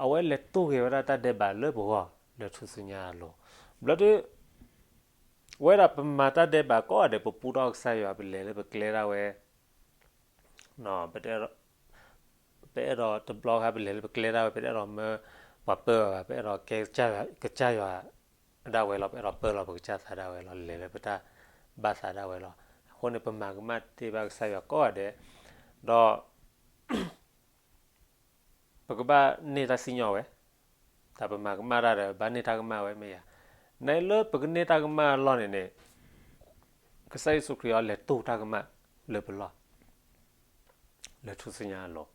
အဝဲလဲၤတူၢ်က့ၤဝဲဒၣ်တၢ်ဒဲးဘးလၢပဂီၢ် လၢထူၣ်စုညါအလိၤ, ဘျီဒုး ဝဲဒၣ်ပမၤတၢ်ဒဲးဘးကိးဂၤဒဲး ပပူထီၣ်ကစၢ်ယွၤ ပလဲၤလၢပကျဲဒၣ်ဝဲ ပအဲၣ်ဒိးတဘျီခါ ပလဲၤလၢပကျဲဒၣ်ဝဲ ပတအဲၣ်ဒိးမၢပှၤပၢဘၣ်, ပအဲၣ်ဒိးကဲကစၢ်ယွၤဒၣ်ဝဲလီၤ, ပအဲၣ်ဒိးပၢလီၤပကစၢ်သးဒၣ်ဝဲလီၤ, လဲၤလၢပတၢ်ဘၣ်သးဒၣ်ဝဲလီၤ. အဃိန့ၣ် ပမၤကမၣ်တ့ၢ်ဘၣ်ကစၢ်ယွၤကိးဂၤဒဲး, ဒီး ပကဘၣ်န့ၢ်တၢ်စံၣ်ညီၣ်ဝဲ, တၢ်ပမၤကမၣ်တၢ်ဒီး ဘၣ်န့ၢ်တၢ်ကမၣ်ဝဲမ့ၢ်ယၤ, နလၢပကန့ၢ်တၢ်ကမၣ်အလီၢ်န့ၣ်န့ၣ် ကစၢ်ယ့ၣ်ၡူးခရံာ်အီၤလဲၤတူၢ်တၢ်ကမၣ်လၢပလီၢ် လၢထူၣ်စုညါအလိၤ,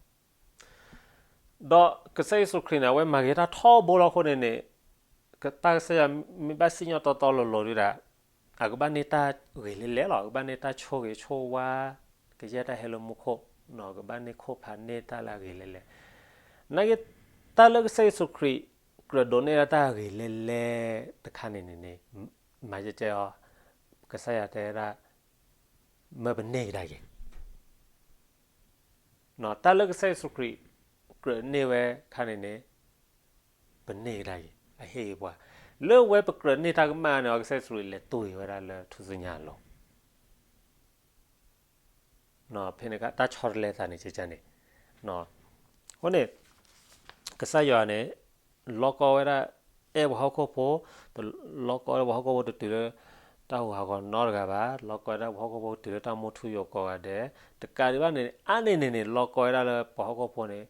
ဒီးကစၢ်ယ့ၣ်ၡူးခရံာ်န့ၣ် အဝဲမၤဂ့ၤတၢ်ထီဘိလီၤအဃိန့ၣ်န့ၣ်, တၢ်ကစၢ်ယွၤမ့ၢ်ဘၣ်စံၣ်ညီၣ်တီတီလိၤလိၤဒုဒၣ်, အကဘၣ်န့ၢ်တၢ်ဂ့ၤလဲၤလဲၤလီၤ, အကဘၣ်န့ၢ်တၢ်ဆိၣ်ဂ့ၤဆိၣ်ဝါ, ကယဲၢ်တၢ်ဟဲလၢမူခိၣ်, ကဘၣ်န့ၢ်ခိၣ်ဖးန့ၢ်တၢ်လၢအဂ့ၤလဲၤလဲၤ, နာ်က့ တၢ်လၢကစၢ်ယ့ၣ်ၡူးခရံာ် ကြၢးဒိးန့ၢ်ဒၣ်တၢ်ဂ့ၤလဲၤလဲၤတခါန့ၣ်န့ၣ်န့ၣ်, မၤကဲကဲအီၤ, ကစၢ်ယွၤတဲဝဲဒၣ်, မၢပန့ၢ်ကဒါက့ၤ တၢ်လၢကစၢ်ယ့ၣ်ၡူးခရံာ် ကြၢးန့ၢ်ဝဲခါန့ၣ်န့ၣ်, ပန့ၢ်ကဒါက့ၤ အဟ့ၣ်ဂ့ၤပှၤ, လၢဝဲပကြၢးန့ၢ်တၢ်ကမၣ်န့ၣ် ကစၢ်ယ့ၣ်ၡူးခရံာ်လဲၤတူၢ်ဂ့ၤဝဲဒၣ်လၢထူၣ်စုညါအလိၤ ဖဲန့ၣ်အခါ တၢ်ဆီတလဲသးန့ၣ် ကကန့ၣ်, အဃိန့ၣ် ကစၢ်ယွၤန့ၣ် လီၤကီဝဲဒၣ် အဲၣ်ပှၤဟီၣ်ခိၣ်ဖိ, လီၤကီဝဲဒၣ်ပှၤဟီၣ်ခိၣ်ဖိတတုၤလၢ တၢ်ဟူးဟးဂီၤနီတဂၤဘၣ်, လီၤကီဝဲဒၣ်ပှၤဟီၣ်ခိၣ်ဖိတတုၤလၢတၢ်မူထူယိာ်ကိးဂၤဒဲး, တကးဒံးဘၣ်န့ၣ် အါန့ၢ်န့ၣ်န့ၣ် လီၤကီဝဲဒၣ်လၢပှၤဟီၣ်ခိၣ်ဖိန့ၣ်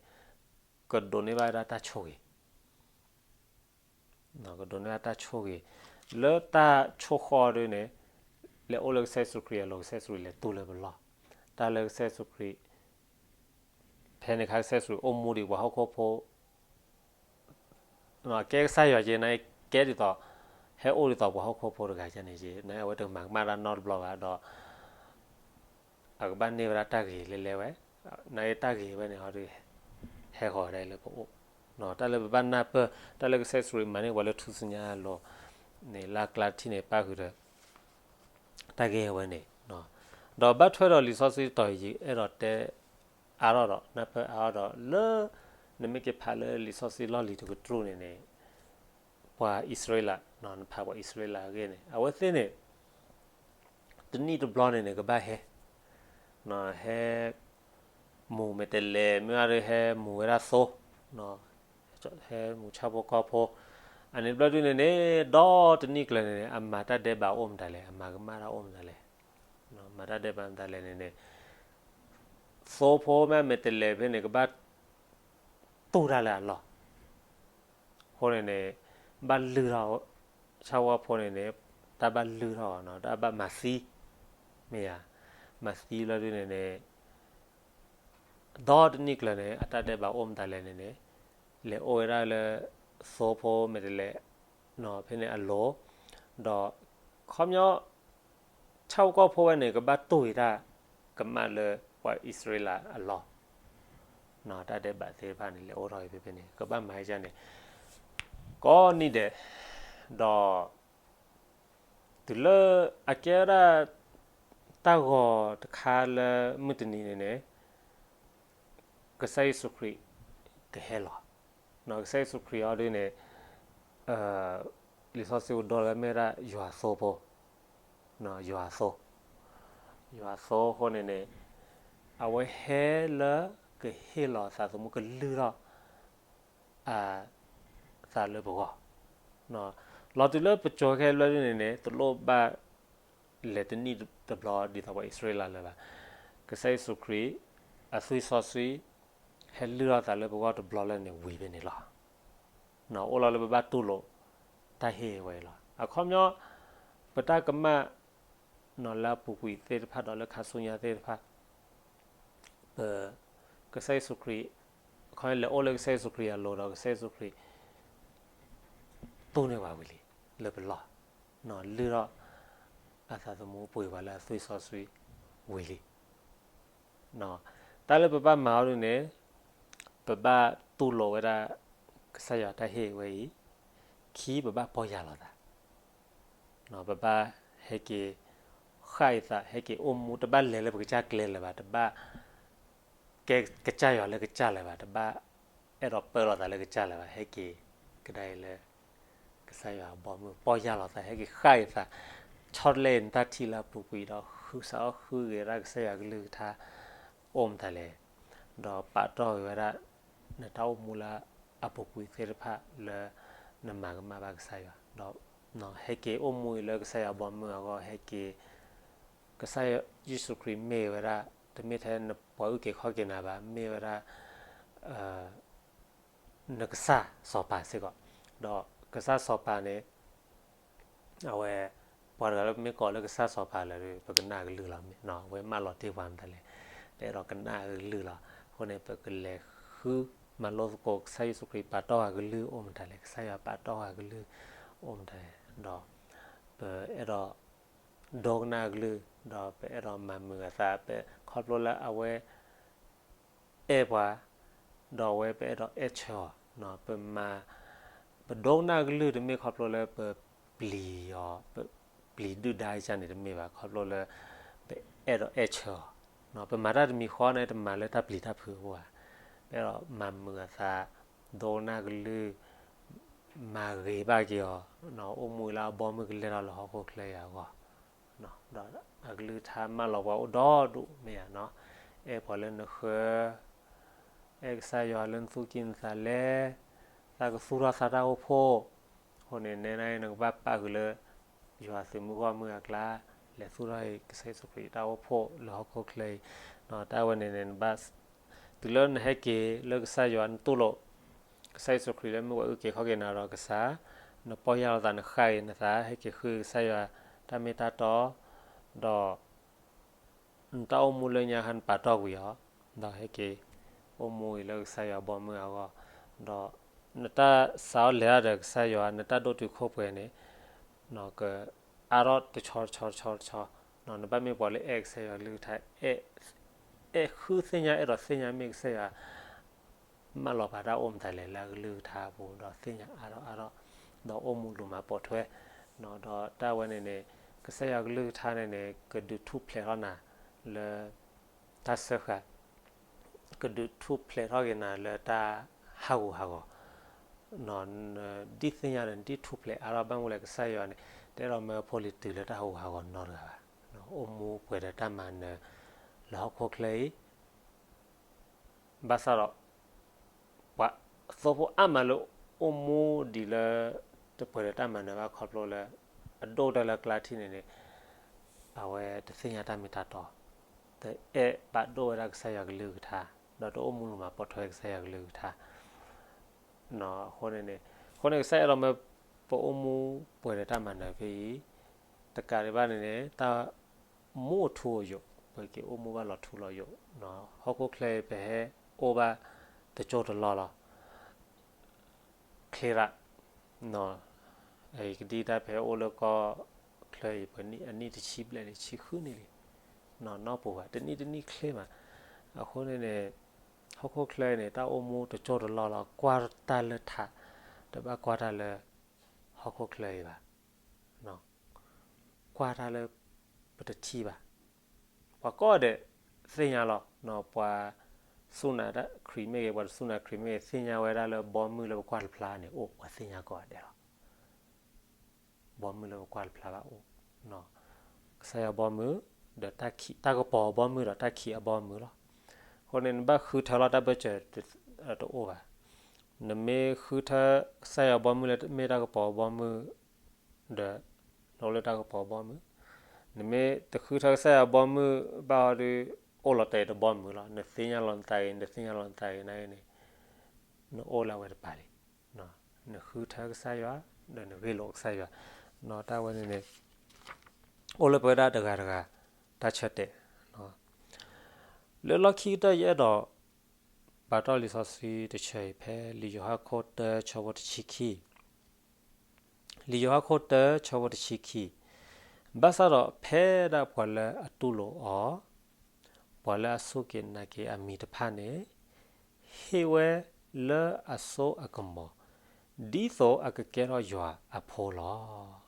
ကဒိးန့ၢ်ဘၣ်ဝဲဒၣ်တၢ်ဆိၣ်ဂ့ၤ ကဒိးန့ၢ်ဘၣ်တၢ်ဆိၣ်ဂ့ၤ, လၢတၢ်ဆိၣ်ဃီဒ်န့ၣ်, လဲၤအိၣ်လၢကစၢ်ယ့ၣ်ၡူးခရံာ်အလိၤ ကစၢ်ယ့ၣ်ၡူးခရံာ်လဲၤတူၢ်လၢပလီၢ်, တၢ်လၢကစၢ်ယ့ၣ်ၡူးခရံာ်, ဖဲန့ၣ်အခါကစၢ်ယ့ၣ်ၡူးခရံာ်အိၣ်မူဒံးပှၤဟီၣ်ခိၣ်ဖိ ကဲကစၢ်ယွၤက့ၤန့ၣ် ကဲဒ်သိး, ဟဲအိၣ်ဒ်သိးပှၤဟီၣ်ခိၣ်ဖိတဂၤန့ၣ်က့ၤန့ၣ် အဝဲတမၤကမၣ်တၢ်နီတဘျီဘၣ်ဒီး အကဘၣ်န့ၢ်ဝဲဒၣ်တၢ်ဂ့ၤလဲၤလဲၤဝဲ, နာ်က့တၢ်ဂ့ၤဝဲန့ၣ်ဟီဒီး ဟဲဃီၤဝဲဒၣ်လၢပအိၣ်, တၢ်လၢပဘၣ်နၢ်ပၢၢ် တၢ်လၢကစၢ်ယ့ၣ်ၡူးခရံာ်မၤန့ၢ်ပှၤလၢထူၣ်စုညါအလိၤန့ၣ် လၢအကျါတထံၣ်န့ၣ် ပၣ်ဃုာ်ဒီး တၢ်ဂ့ၢ်ဝဲန့ၣ်, ဒီးဘၣ်ထွဲဒီးလံာ်စီဆှံတတီၤအံၤ ယအဲၣ်ဒိးတဲအါထီၣ်ဒီး နၢ်ပၢၢ်အါထီၣ်ဒီး လၢ နမ့ၢ်က့ၤဖးလၢလံာ်စီဆှံလီၢ်လံၤတကတြူၢ်န့ၣ်န့ၣ်, ပှၤအံၣ်စရ့လး, နဖးပှၤအံၣ်စရ့လးအဂ့ၢ်န့ၣ် အဝဲသ့ၣ်န့ၣ် တနံၣ်တဘျီန့ၣ်န့ၣ် ကဘၣ်ဟဲ, ဟဲ မူၤမဲာ်တဲၤလဲၤ မ့ၢ်ဝဲဒီးဟဲမူၤဝဲဒၣ်သိ, ဟဲမူၤဆၣ်ဖိကီၢ်ဖိ, အန့ၣ်တဘျီဒုန့ၣ်န့ၣ် ဒီတနံၣ်ကျၢၤန့ၣ်န့ၣ် အမၤတၢ်ဒဲးဘးအိၣ်မတၤလဲၣ်, အမၤကမၣ်တၢ်အိၣ်မတၤလဲၣ်, မၤတၢ်ဒဲးဘးမတၤလဲၣ်န့ၣ်န့ၣ်, သိဖိမ့ၢ်မဲာ်တဲၤလဲၤဖဲန့ၣ် ကဘၣ်တူၢ်တၢ်လၢအလီၢ် အဃိန့ၣ်န့ၣ် ဘၣ်လုၢ်ထီၣ်, ဆၣ်ဖိကီၢ်ဖိန့ၣ်န့ၣ် တၢ်ဘၣ်လုၢ်ထီၣ်အီၤနီၤ, တၢ်ဘၣ်မၤသံ, မ့ၢ်ဧါ, မၤသံလီၤဒုန့ၣ်န့ၣ် ဒီတနံၣ်ကျၢၤန့ၣ် အတၢ်ဒဲးဘးအိၣ်မတၤလဲၣ်န့ၣ်န့ၣ် လဲၤအိၣ်ဝဲဒၣ်လၢသိဖိမဲာ်တဲးလဲး ဖဲန့ၣ်အလိၤ, ဒီးခီပညီ ဆၣ်ဖိကီၢ်ဖိဝဲန့ၣ် ကဘၣ်တူၢ်အံၤတၢ်ကမၣ်လၢပှၤအံၣ်စရ့လးအလီၢ်, တၢ်ဒဲးဘးသ့ၣ်တဖၣ်န့ၣ် လဲၤအိၣ်ထီၣ်အံၤဖဲဖဲန့ၣ် ကဘၣ်မၤဟဲကန့ၣ် ကိးနံၣ်ဒဲး, ဒီး တုၤလၢအကဲဝဲဒၣ် တၢ်ဂီၤတခါလၢမုၢ်တနံၤန့ၣ်န့ၣ် ကစၢ်ယ့ၣ်ၡူးခရံာ်ကဟဲလီၤ. ကစၢ်ယ့ၣ်ၡူးခရံာ်အီၤဒ်န့ၣ် လံာ်စီဆှံပူၤဒိလၢမ့ၢ်ဝဲဒၣ်ယွၤသိဖိ, ယွၤသိ, ယွၤသိအဃိန့ၣ်န့ၣ် အဝဲဟဲလၢကဟ့ၣ်လီၤအသးသမူ ကလုၢ်ထီၣ် အသးလၢပဂီၢ်, လီၤတုၤလၢပစိၤခဲလၢာ်ဒ်န့ၣ်န့ၣ် တလိၣ်ဘၣ်လဲၤတနံၣ်တဘျီဒ်သိးပှၤအံၣ်စရ့လးလၢၤဘၣ်. ကစၢ်ယ့ၣ်ၡူးခရံာ် အသွံၣ်စီဆှံ ဟဲလုၢ်ထီၣ်သးလၢပဂီၢ်တဘျီလၢ်န့ၣ်ဝံၤဖဲန့ၣ်လီၤ. အိၣ်လီၤလၢပဘၣ်တူၢ်လိာ် တၢ်ဟ့ၣ်ဝဲအံၤလီၤ. အခီပညီ ပတၢ်ကမၣ် လၢအပူၤကွံာ်သ့ၣ်တဖၣ်ဒီးလၢခါဆူညါသ့ၣ်တဖၣ် ပ ကစၢ်ယ့ၣ်ၡူးခရံာ် ခီလဲၤအိၣ်လၢကစၢ်ယ့ၣ်ၡူးခရံာ်အလိၤဒီး ကစၢ်ယ့ၣ်ၡူးခရံာ် တူၢ်န့ၢ်ပှၤဝံၤလံ လၢပလီၢ်, လုၢ်ထီၣ် အသးသမူပှ့ၤပှၤလၢအသွံၣ်စီဆှံဝံၤလံ. တၢ်လၢပဘၣ်မၤအီၤဒ်န့ၣ် ပဘၣ်တူၢ်လိာ်ဝဲဒၣ် ကစၢ်ယွၤတၢ်ဟ့ၣ်ဝဲအံၤ, ခံပဘၣ်ပီၢ်ယၢ်လီၤသး ပဘၣ်ဟဲက့ၤ ဃၣ်အသး ဟဲက့ၤအိၣ်မူ တဘၣ်လဲၤလၢပကစၢ်ကျဲလၢၤဘၣ်, တဘၣ် ကဲကစၢ်ယွၤလၢကစၢ်လၢၤဘၣ်, တဘၣ် အဲၣ်ဒိးပၢလီၤသးလၢကစၢ်လၢၤဘၣ်, ဟဲက့ၤ ကဒါအံၤလၢ ကစၢ်ယွၤအဘီအမုၢ် ပီၢ်ယၢ်လီၤသး ဟဲက့ၤဃၣ်အသး ဆီတလဲအံၤနတၢ်ထံၣ်လၢအပူၤကွံာ်ဒီး ဃုစးထီၣ်ဃုဂ့ၤဒၣ်ကစၢ်ယွၤကလုၢ်ကထါ အိၣ်မတၤလဲၣ်, ဒီးပာ်တီၢ်ဂ့ၤဝဲဒၣ် နတၢ်အိၣ်မူလၢအပူၤကွံာ်သ့ၣ်တဖၣ်လၢ နမၤကမၣ်ဘၣ်ကစၢ်ယွၤ ဒီး ဟဲက့ၤအိၣ်မူအံၤလၢကစၢ်ယွၤဘီမုၢ်အဂီၢ် ဟဲက့ၤ ကစၢ်ယ့ၣ်ၡူးခရံာ်မ့ၢ်ဝဲဒၣ် တမ့ၢ်ထဲနပှၤအုၣ်က့ၤခီၣ်က့ၤနၤဘၣ်, မ့ၢ်ဝဲဒၣ် နကစၢ်စီၤပၤစ့ၢ်ကီး, ဒီးကစၢ်စီၤပၤန့ၣ် အဝဲ ပှၤတဂၤလၢပမ့ၢ်ကိးလၢကစၢ်စီၤပၤလၢာ်ဒီး ပကနၣ်အကလုၢ်လီၤ. အဝဲမၢလီၤတ့ၢ်ပှၤမတၤလဲၣ်, ပအဲၣ်ဒိးကနၣ်အကလုၢ်လီၤ. အဃိန့ၣ် ပကလဲၤဃုမၤလိသကိး ကစၢ်ယ့ၣ်ၡူးခရံာ်ပာ်တီၢ်အကလုၢ်အိၣ်မတၤလဲၣ်, ကစၢ်ယွၤပာ်တီၢ်အကလုၢ်အိၣ်မတၤလဲၣ်, ဒီး ပအဲၣ်ဒိး ဒိကနၣ်အကလုၢ်, ဒီးပအဲၣ်ဒိးမၤမုာ်အသး ပခီဖျိလၢအဝဲ အဲၣ်ပှၤ, ဒီးအဝဲပအဲၣ်ဒိးအဲၣ်ဆၢအီၤ, ပမၤ ပဒိကနၣ်အကလုၢ်တမ့ၢ်ခီဖျိလၢပပျံၤအီၤ, ပပျံၤဒုၣ်ဒါအံၤန့ၣ်တမ့ၢ်ဘၣ်, ခီဖျိလၢ ပအဲၣ်ဒိးအဲၣ်ဆၢအီၤ, ပမၤတၢ်တမံၤဃီန့ၣ် တမၤလၢတၢ်ပျံၤတၢ်ဖုးအပူၤဘၣ်, ပအဲၣ်ဒိးမၤမုာ်အသး, ဒိကနၣ်အကလုၢ်, မၤဂ့ၤဘၣ်က့ၤအီၤ, အိၣ်မူအံၤလၢအဘီမုၢ်ကလဲၤထီၣ်လၢဟီၣ်ခိၣ်ချၢအံၤအဂီၢ် ဒီးအကလုၢ်ကထါမၢလီၤပှၤအိၣ်ဒီဒူၣ်မ့ၢ်ဧါနီၤ, အဲၣ်ပှၤလၢနဃၢၤ, အဲၣ်ကစၢ်ယွၤလၢနသူၣ်ကံၢ်နသးလဲ, သးကသူၣ်ထီၣ်သးတၢ်အိၣ်ဖှိၣ်, အဃိန့ၣ် နဲဒၣ်အံၤ နကဘၣ်ပာ်ဃုာ်လၢ ယွၤသုးမုၢ်ဂီၢ်မုၢ်အကျါ, လဲၤသူၣ်ထီၣ်ကစၢ်ယ့ၣ်ၡူးခရံာ်တၢ်အိၣ်ဖှိၣ်လၢဟီၣ်ခိၣ်ချၢအံၤ, တၢ်ဝဲန့ၣ်န့ၣ် နဘၣ် တုၤလၢနဟဲက့ၤလၢကစၢ်ယွၤ နတူၢ်လိာ် ကစၢ်ယ့ၣ်ၡူးခရံာ်လၢမ့ၢ်ပှၤအုၣ်က့ၤခီၣ်က့ၤနၤဒီးကစၢ်, နပီၢ်ယၢ်လီၤသး နဃၣ်အံၤနသး ဟဲက့ၤဃုကစၢ်ယွၤတၢ်မ့ၢ်တၢ်တီ, ဒီး နတၢ်အိၣ်မူလၢညါခါနပာ်တီၢ်ကွံာ်အီၤ, ဒီးဟဲက့ၤ အိၣ်မူအံၤလၢကစၢ်ယွၤဘီမုၢ်အဂီၢ်, ဒီးနတၢ်စးထီၣ်လဲၤတၢ်ဒီးကစၢ်ယွၤ နတၢ်ဒိၣ်တုာ်ခိၣ်ပှဲၤန့ၣ်, ကအါထီၣ်တဆီတဆီတဆီတဆီ, နဘၣ်မ့ၢ်ပှၤလၢအဲၣ်ကစၢ်ယွၤကလုၢ်ကထါ, အဲၣ်ဃုသ့ၣ်ညါ အဲၣ်ဒိးသ့ၣ်ညါမ့ၢ်ကစၢ်ယွၤ မၢလီၤပာ်တၢ်အိၣ်မတၤလဲၣ်လၢအကလုၢ်ကထါအပူၤ ဒီးသ့ၣ်ညါအါထီၣ်အါထီၣ်, ဒီးအိၣ်မူလူၤမၤပိာ်ထွဲ, ဒီးတၢ်ဝဲန့ၣ်န့ၣ် ကစၢ်ယွၤကလုၢ်ကထါန့ၣ်န့ၣ် ကဒုးထူၣ်ဖျဲးထီၣ်နၤလၢ တၢ်စၢဃာ်, ကဒုးထူၣ်ဖျဲးထီၣ်က့ၤနၤလၢတၢ်ဟးဂူာ်ဟးဂီၤ, နဒ်သ့ၣ်ညါဒီး နဒ်ထူၣ်ဖျဲးအါထီၣ် ဘၣ်မနုၤလဲၣ် ကစၢ်ယွၤန့ၣ် တအဲၣ်ဒိးမၢဖိလံၤတုၤလၢတၢ်ဟးဂူာ်ဟးဂီၤနီတဂၤဘၣ်, အိၣ်မူပှဲၤဒီးတၢ်မၤနၢၤ လၢဟီၣ်ခိၣ်ချၢအံၤ ဘၣ်ဆၣ်ဒီး ပှၤသိဖိအါမးလၢအိၣ်မူဒံးလၢ တပှဲၤဒီးတၢ်မၤနၢၤဘၣ်ခီဖျိလၢ အဒိၣ်ကတၢၢ်လၢကျါထံၣ်န့ၣ်န့ၣ် အဝဲတသ့ၣ်ညါတၢ်မ့ၢ်တၢ်တီ, တအဲၣ်ဘၣ်ဒိၣ်ဝဲဒၣ်ကစၢ်ယွၤကလုၢ်ကထါ, ဒီးတအိၣ်မူလူၤမၤပိာ်ထွဲကစၢ်ယွၤကလုၢ်ကထါ အဃိန့ၣ်န့ၣ်, အဃိန့ၣ် ကစၢ်ယွၤအဲၣ်ဒိးမၢပအိၣ်မူပှဲၤဒီးတၢ်မၤနၢၤဖဲအံၤ, တကးဒံးဘၣ်န့ၣ်န့ၣ် တၢ်မူအထူအယိာ် ပက့ၤအိၣ်မူဘၣ်လီၤထူလီၤယိာ်, ဟီၣ်ခိၣ်ချၢအံၤ ပဟဲအိၣ်ဘၣ်တကၠိၢ်တလီၢ်လီၤ. ချ့ရၣ်, အံၤကဒံတၢ် ပဟဲအိၣ်လၢကီၢ်ချၢအံၤ ပနံၣ်အနံၣ်တဆံဘျဲၣ်လံ ဆံဃုနံၣ်လံ, နီၢ်ပူၤဘၣ် တနံၣ်တနံၣ်ချ့မး. အဃိန့ၣ်န့ၣ် ဟီၣ်ခိၣ်ချၢအံၤန့ၣ် တၢ်အိၣ်မူတကၠိၢ်တလီၢ်လီၤ. ကွၢ်တၢ်လၢထး, တဘၣ်ကွၢ်တၢ်လၢဟီၣ်ခိၣ်ချၢအံၤဘၣ်. ကွၢ်တၢ်လၢပတထံၣ်ဘၣ်. ပှၤကိးဂၤဒဲးသ့ၣ်ညါလီၤ. ပှၤစူၢ်နာ်ခရံာ်မ့ၢ်ဂ့ၤ, ပှၤတစူၢ်နာ်ခရံာ်မ့ၢ်ဂ့ၤ, သ့ၣ်ညါဝဲဒၣ်လၢဘီမုၢ်လၢပကွၢ်တဖျါန့ၣ်အိၣ်, ပှၤသ့ၣ်ညါကိးဂၤဒဲးလီၤ. ဘီမုၢ်လၢပကွၢ်တဖျါဘၣ်အိၣ်, ကစၢ်ယွၤဘီမုၢ်, ဒီးတၢ်ခံး, တၢ်ကပီၤအဘီမုၢ်ဒီးတၢ်ခံးအဘီမုၢ်လီၤ. အဃိန့ၣ် နဘၣ်ဃုထၢလီၤတၢ်ဘၢၣ်စၢၤ တအိၣ်ဘၣ်. နမ့ၢ်ဃုထၢကစၢ်ယွၤဘီမုၢ်လၢမ့ၢ်တၢ်ကပီၤအဘီမုၢ်, ဒီးနအိၣ်လၢတၢ်ကပီၤအဘီမုၢ်, နမ့ၢ်တဃုထၢကစၢ်ယွၤဘီမုၢ်ဘၣ်အီၤဒီး အိၣ်လီၤတဲာ်တဘီမုၢ်လီၤ. နသ့ၣ်ညါလီၤနသးဂ့ၤ, နတသ့ၣ်ညါလီၤနသးဂ့ၤန့ၣ်, နအိၣ်လၢအဝဲတပၤလံ. နဃုထၢကစၢ်ယွၤ, ဒီးနဂ့ၢ်လိာ်ကစၢ်ယွၤ, တၢ်ဝဲန့ၣ်န့ၣ် အိၣ်လၢပဝဲဒၣ်တဂၤတဂၤ တၢ်ဆၢတဲာ်. လၢလီၢ်ခံကတၢၢ် ယအဲၣ်ဒိး ပာ်တီၢ်လံာ်စီဆှံတဆၢအံၤဖဲ လံာ်ယိၤဟၣ်ခိၣ်တၢ ဆၢဖိတဆံခံ, လံာ်ယိၤဟၣ်ခိၣ်တၢ ဆၢဖိတဆံခံ, ဘၣ်ဆၣ်ဒီးဖဲဒၣ်ပှၤလၢအတူၢ်လိာ်အီၤ, ပှၤလၢအစူၢ်က့ၤနာ်က့ၤအမံၤတဖၣ်န့ၣ် ဟ့ၣ်ဝဲလၢအစိအကမီၤ, ဒ်သိးအကကဲထီၣ်ယွၤအဖိလီၤ.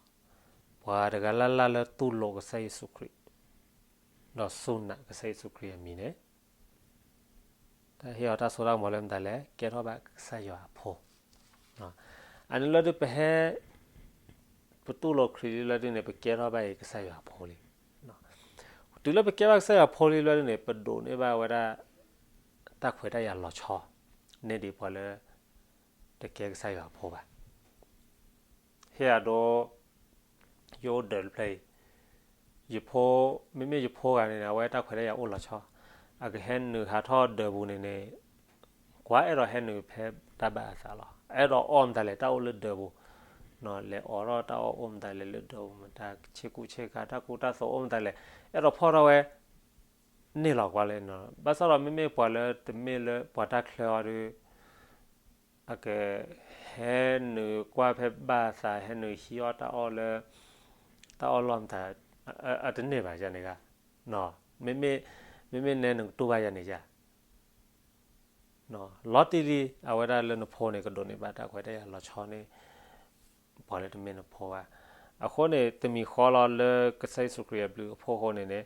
ပှၤတဂၤလၢ်လၢ်လၢတူၢ်လိာ်ကစၢ်ယ့ၣ်ၡူးခရံာ်, ဒီးစူၢ်နာ်ကစၢ်ယ့ၣ်ၡူးခရံာ်အမံၤန့ၣ်, တၢ်ဟ့ၣ်အီၤတၢ်စိတၢ်ကမီၤလၢမတၤလဲၣ်, ကဲထီၣ်ဘၣ်ကစၢ်ယွၤအဖိ. အန့ၣ်လၢဒုးပဟဲ ပတူၢ်လိာ်ခရံာ်လံလၢဒုးန့ၣ် ပကဲထီၣ်ဘၣ်အံၤကစၢ်ယွၤအဖိလံ. တုၤလၢပကဲဘၣ်ကစၢ်ယွၤအဖိလံလၢဒုးန့ၣ် ပဒိးန့ၢ်ဘၣ်ဝဲဒၣ် တၢ်ခွဲးတၢ်ယာ်လီၤဆီ န့ၢ်ဒံးပှၤလၢ တကဲကစၢ်ယွၤအဖိဘၣ်. ဟ့ၣ်အဒိ ယအိၣ်ဒၢးတဖျၢၣ်အံၤ, ယဖိ, မ့မ့ၢ်ယဖိဂၤန့ၣ်န့ၣ် အဝဲတၢ်ခွဲးတၢ်ယာ်အိၣ်လီၤဆီ, အကဟဲနုာ်ဟးထီၣ်ဒၢးပူၤန့ၣ်န့ၣ် ကွၢ်အဲၣ်ဒိးဟဲနုာ်ဖဲတၢ်ဘၣ်အသးလီၤ. အဲၣ်ဒိးအီၣ်မတၤလဲၣ် တၢ်အိၣ်လၢဒၢးပူၤ, လဲၤအိးထီၣ်တၢ်အီၣ်အိၣ်မတၤလဲၣ်လၢဒၢးပူၤ, မတၤဆ့ကူဆ့ကၤ တၢ်ကူတၢ်သိးအိၣ်မတၤလဲၣ်, အဲၣ်ဒိးဖီၣ်ထီၣ်ဝဲ န့ၢ်လီၤကွၢ်လၢ, ဘၣ်ဆၣ်ဒီးမ့မ့ၢ်ပှၤလၢတမ့ၢ်လၢပှၤတၢ်ချၢအီၤဒီး အကဟဲနုာ်ကွၢ်ဖဲဘၣ်အသး ဟဲနုာ်ဟံးအီၣ်တၢ်အီၣ်လၢ တၢ်အီၣ်လီၢ်မတၤ, အတန့ၢ်ဘၣ်ယၤန့ၣ်ဂ့ၤ, မ့မ့ၢ်နဲနကတူၢ်ဘၣ်ယၤန့ၣ်ယၤ လီၤတံၢ်လံ, အဝဲဒၣ်လၢနဖိန့ၣ် ကဒိးန့ၢ်ဘၣ်တၢ်ခွဲးတၢ်ယာ်လီၤဆီန့ၣ် ပှၤလၢတမ့ၢ်နဖိဘၣ်. အဃိန့ၣ် တမံၤဃီလီၤလၢကစၢ်ယ့ၣ်ၡူးခရံာ်အဘျုးအဖှိၣ်အဃိန့ၣ်န့ၣ်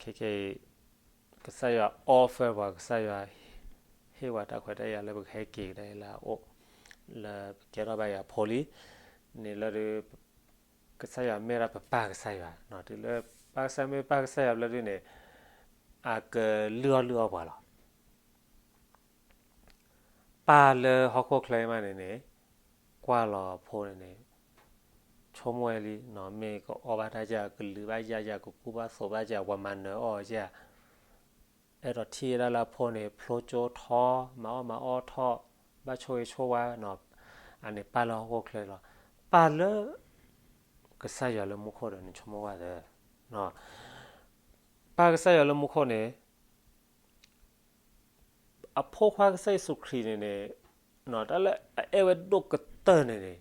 ခဲခဲအံၤ ကစၢ်ယွၤ offer ပှၤ, ကစၢ်ယွၤဟ့ၣ်ပှၤတၢ်ခွဲးတၢ်ယာ်လၢပကဟဲက့ၤကဒါလၢအအိၣ်, လၢပကဲထီၣ်ဘၣ်ယွၤအဖိလံန့ၣ်လၢဒုး ကစၢ်ယွၤမ့ၢ်ဒၣ်ပပၢ်ကစၢ်ယွၤ, တုၤလၢပၢ်ကစၢ်မ့ၢ်ပၢ်ကစၢ်ယွၤဘျီဒုးန့ၣ် အကလုၢ်အီၣ်လုၢ်အီပှၤလီၤ. ပၢ်လၢဟီၣ်ခိၣ်ချၢအံၤမးန့ၣ်န့ၣ် ကွၢ်လီၤအဖိန့ၣ်န့ၣ် ဆိကမိၣ်ဝဲလံ, မ့ၢ်ကအီၣ်ဘၣ်တၢ်ယၤ, ကလုာ်ဘၣ်ယၤယၤ, ကကူဘၣ်သိးဘၣ်ယၤ, ပှၤမၤနၢၤအီၣ်ယၤ, အဲၣ်ဒိးထံၣ်ဝဲဒၣ်လၢအဖိန့ၣ် ဖျိကၠိထီ, မၤအီၣ်မၤအီထီၣ်, ဘၣ်ဆိၣ်ဂ့ၤဆိၣ်ဝါ, အန့ၣ်ပၢ်လၢဟီၣ်ခိၣ်ချၢလီၤ. ပၢ်လၢကစၢ်ယွၤလၢမူခိၣ်ဒီး နဆိကမိၣ်ဝဲသ့, ပၢ်ကစၢ်ယွၤလၢမူခိၣ်န့ၣ် အဖိခွါကစၢ်ယ့ၣ်ၡူးခရံာ်န့ၣ်န့ၣ်, တၢ်လၢအအဲၣ်ဝဲဒိၣ်ကတၢၢ်န့ၣ်န့ၣ်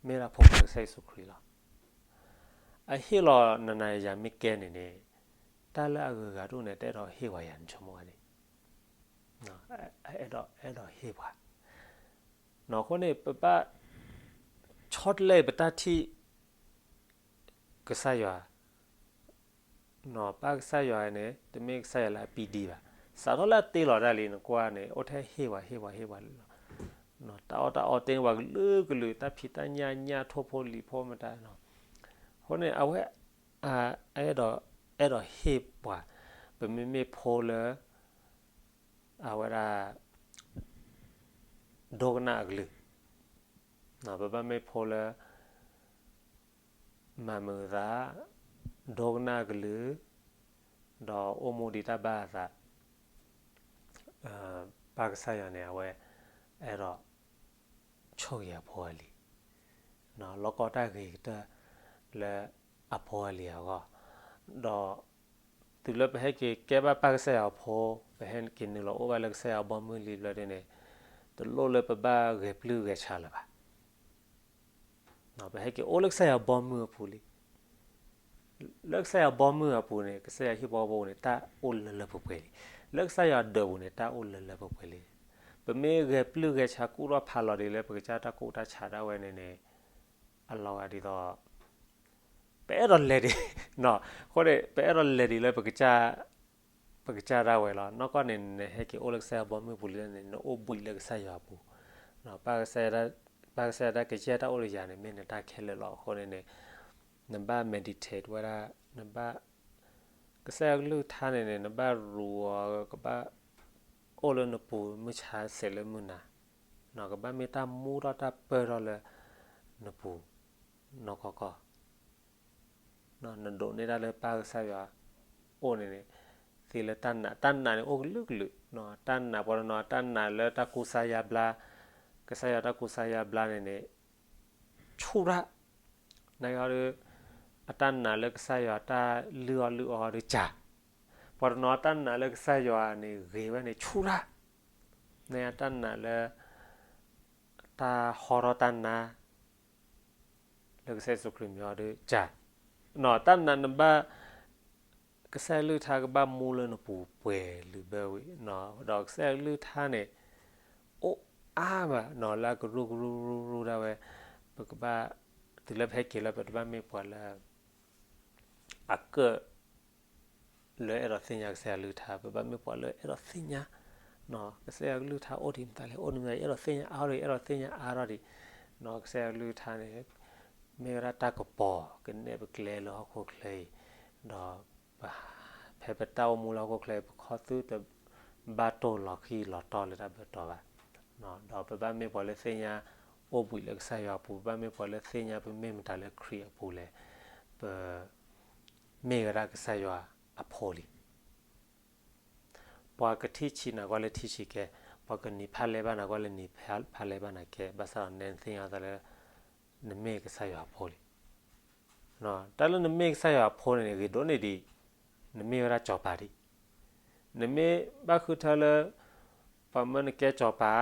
မ့ၢ်ဒၣ်ဖိခွါကစၢ်ယ့ၣ်ၡူးခရံာ်လီၤ. အဟ့ၣ်လီၤနၤနၤယၤမ့ၢ်ကဲန့ၣ်န့ၣ်, တၢ်လၢအဂုၤအဂၤဒိၣ်န့ၣ် တအဲၣ်ဒိးဟ့ၣ်ပှၤယၤ နဆိကမိၣ်ဝဲန့ၣ်, အဲၣ်ဒိးအဲၣ်ဒိးဟ့ၣ်ပှၤ, အဃိန့ၣ် ပဘၣ်ဆီတလဲပတၢ်ထံၣ် ကစၢ်ယွၤ, ပၢ်ကစၢ်ယွၤန့ၣ် တမ့ၢ်ကစၢ်ယွၤလၢအပံဒံဘၣ်. စးထီၣ်လၢအတ့လီၤတၢ်လံ နကွၢ်န့ၣ် အိၣ်ထဲဟ့ၣ်ပှၤဟ့ၣ်ပှၤဟ့ၣ်ပှၤလၢလီၤ. တၢ်အီၣ်တၢ်အီတ့ပှၤကလုာ်ကလုာ် တၢ်ဖံးတၢ်ညၣ်ညၣ်ထိၣ်ဖိလံၤဖိမတၤ, အဃိန့ၣ် အဝဲ အဲၣ်ဒိး အဲၣ်ဒိးဟ့ၣ်ပှၤ, ပမ့မ့ၢ်ဖိလၢ အဝဲဒၣ် ဒိကနၣ်အကလုၢ်, ပဘၣ်မ့ၢ်ဖိလၢ မၤမုာ်အသး, ဒိကနၣ်အကလုၢ်, ဒီးအိၣ်မူဒံးတၢ်ဘၣ်အသး, ပၢ်ကစၢ်ယွၤန့ၣ် အဝဲ အဲၣ်ဒိး ဆိၣ်ဂ့ၤအဖိအလံၤ, လီၢ်ကီတၢ်ဂ့ၤကတၢၢ်လၢအဖိအလံၤအဂီၢ်, ဒီး တုၤလၢပဟဲက့ၤကဲဘၣ်ပၢ်ကစၢ်ယွၤအဖိ, ပဟဲက့ၤနုာ်လီၤအိၣ်ဘၣ်လၢကစၢ်ယွၤဘီမုၢ်လံဘျီဒ်န့ၣ်, တလိၣ်လၢပဘၣ်ဂဲၤပျုၢ်ဂဲၤဆှးလၢၤဘၣ်. ပဟဲက့ၤအိၣ်လၢကစၢ်ယွၤဘီမုၢ်အပူၤလံ. လၢကစၢ်ယွၤဘီမုၢ်အပူၤန့ၣ်, ကစၢ်ယွၤဟံၣ်ဖိဃီဖိပူၤန့ၣ် တၢ်အိၣ်လၢလၢပှဲၤပှဲၤလံ. လၢကစၢ်ယွၤဒၢးပူၤန့ၣ် တၢ်အိၣ်လၢလၢပှဲၤပှဲၤလံ. ပမ့ၢ်ဂဲၤပျုၢ်ဂဲၤဆှးကူၣ်ထီၣ်ဖးလီၤဒ်လၢပကစၢ်တၢ်ကူၣ်တၢ်ဆးဒၣ်ဝဲန့ၣ်န့ၣ်, အလီၤဂာ်ဒ်သိး ပအဲၣ်ဒိးလဲၤဒံး, အဃိန့ၣ် ပအဲၣ်ဒိးလဲၤဒံးလၢ ပကစၢ်ဒၣ်ဝဲလီၤ. နီၢ်ကီၢ်န့ၣ် နဟဲက့ၤအိၣ်လၢကစၢ်ယွၤဘီမုၢ်ပူၤလံန့ၣ် နအိၣ်ဘှံးလၢကစၢ်ယွၤအပူၤ, ပၢ်ကစၢ်ယွၤတၢ်ကယဲၢ်တၢ်အိၣ်တယၤန့ၣ် မ့ၢ်နတၢ်ခဲလၢာ်လီၤ. အဃိန့ၣ်န့ၣ် နဘၣ် meditate ဝဲဒၣ်, နဘၣ်, ကစၢ်ယွၤကလုၢ်ကထါန့ၣ်န့ၣ် နဘၣ်ရူးအီၤ ကဘၣ်အိၣ်လၢနပူၤမုၢ်ဆါဆဲးလၢမုၢ်နၤ, ကဘၣ်မ့ၢ်တၢ်မူထီၣ်တၢ်ပၢၢ်ထီၣ်လၢနပူၤနီၢ်ကီၢ်ကီၢ် နဒိးန့ၢ်တၢ်လၢပၢ်ကစၢ်ယွၤအိၣ်န့ၣ်န့ၣ်, သ့လၢတၢ်နာ်, တၢ်နာ်န့ၣ်အိၣ်ကလုာ်ကလုာ်, တၢ်နာ်ပှၤတနီၤ တၢ်နာ်လၢတၢ်ကူစါယါဘျါ, ကစၢ်ယွၤတၢ်ကူစါယါဘျါန့ၣ်န့ၣ် ဆူၣ်တၢ်, နဒီး အတၢ်နာ်လၢကစၢ်ယွၤတၢ်လုၢ်အီၣ်လုၢ်အီဒီးကၢ်, ပှၤတနီၤတၢ်နာ်လၢကစၢ်ယွၤန့ၣ်ဂ့ၤဝဲန့ၣ်ဆူၣ်တၢ်, နတၢ်နာ်လၢ တၢ်ဟီထီၣ်တၢ်နါ လၢကစၢ်ယ့ၣ်ၡူးခရံာ်မံၤအီၤဒီးကၢ်, တၢ်နာ်နဘၣ် ကစၢ်ယွၤကလုၢ်ကထါကဘၣ်မူလၢနပူၤပှဲၤလုာ်ဘၢဝံၤ, ဒီးကစၢ်ယွၤကလုၢ်ကထါန့ၣ် အိၣ်အါမးလၢအကရူၢ်ကရူၢ်ကရူၢ်ကရူၢ်ဒၣ်ဝဲ, ပကဘၣ် တုၤလၢပဟဲက့ၤလၢပတဘၣ်မ့ၢ်ပှၤလၢ အကၢၣ် လၢအဲၣ်ဒိးသ့ၣ်ညါကစၢ်ယွၤကလုၢ်ကထါ, ပဘၣ်မ့ၢ်ပှၤလၢအဲၣ်ဒိးသ့ၣ်ညါ ကစၢ်ယွၤကလုၢ်ကထါအိၣ်ဒံးမတၤလဲၣ်, အိၣ်ဒံးမတၤလဲၣ်, အဲၣ်ဒိးသ့ၣ်ညါအါထီၣ်ဒံး, အဲၣ်ဒိးသ့ၣ်ညါအါထီၣ်ဒံး, ကစၢ်ယွၤကလုၢ်ကထါန့ၣ် မ့ၢ်ဝဲဒၣ်တၢ်ကပီၤကနဲၣ်ပကျဲလၢဟီၣ်ခိၣ်ချၢအံၤ, ဒီး ဖဲပတၢ်အိၣ်မူလၢဟီၣ်ခိၣ်ချၢအံၤ ပခီၣ်သုတဘၣ်တိၢ်လီၤခံလီၤတီၢ်လၢတၢ်ဘၢတီၢ်ဘၣ်, ဒီးပဘၣ်မ့ၢ်ပှၤလၢသ့ၣ်ညါ အိၣ်ဘှံးလၢကစၢ်ယွၤအပူၤ, ပဘၣ်မ့ၢ်ပှၤလၢသ့ၣ်ညါပမ့ၢ်မတၤလၢခရံာ်အပူၤလဲၣ်, ပ မ့ၢ်ဝဲဒၣ်ကစၢ်ယွၤအဖိလံ. ပှၤကထံၣ်ဆံးနၤကွၢ်လၢထံဆံးကဲ, ပှၤကနံၤဖးလဲဘၣ်နၤကွၢ်လၢနံၤဖးလဲဘၣ်နၤကဲ, ဘၣ်ဆၣ်ဒီးနဲနသ့ၣ်ညါသးလၢ နမ့ၢ်ကစၢ်ယွၤအဖိလံ. တၢ်လၢနမ့ၢ်ကစၢ်ယွၤအဖိန့ၣ်န့ၣ် ဂ့ၤဒိၣ်န့ၢ်ဒံး, နမ့ၢ်ဝဲဒၣ်စီၤပၤဒံး. နမ့ၢ်ဘၣ်ဃုထၢလၢ ပှၤမၢနကဲစီၤပၤ,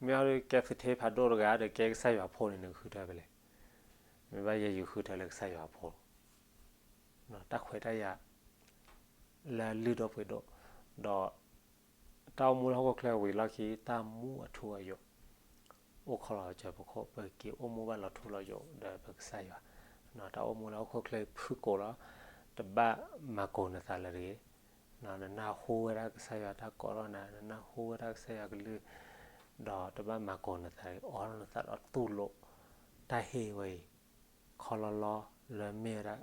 မ့ၢ်ဟီဒုးကဲသုးထ့ဖးဒိၣ်တဂၤဒီးကဲကစၢ်ယွၤအဖိန့ၣ် နကဃုထၢဖဲလဲၣ်. မ့ၢ်ဘၣ်ယဲယဃုထၢလၢကစၢ်ယွၤအဖိ တၢ်ခွဲးတၢ်ယာ် လၢလုၢ်ဒိၣ်ပှ့ၤဒိၣ်, ဒီး တၢ်အိၣ်မူလၢဟီၣ်ခိၣ်ချၢဝံၤလီၢ်ခံ တၢ်မူအထူအယိာ် အိၣ်ခိးလီၤစၢၤပခိၣ် ပက့ၤအိၣ်မူဘၣ်လီၤထူလီၤယိာ်ဒီးပကစၢ်ယွၤ, တၢ်အိၣ်မူလၢဟီၣ်ခိၣ်ချၢဖုၣ်ကိာ်လီၤ, တဘၣ်မၤကိာ်နသးလၢၤတဂ့ၤ, နနၢ်ဟူဝဲဒၣ်ကစၢ်ယွၤတၢ်ကိးထီၣ်နၤ, နနၢ်ဟူဝဲဒၣ်ကစၢ်ယွၤကလုၢ်, ဒီးတဘၣ်မၤကိာ်နသးတဂ့ၤ, အိးထီၣ်နသးဒီးတူၢ်လိာ် တၢ်ဟ့ၣ်ဝဲအံၤ ခီလီလီလၢမ့ၢ်ဝဲဒၣ်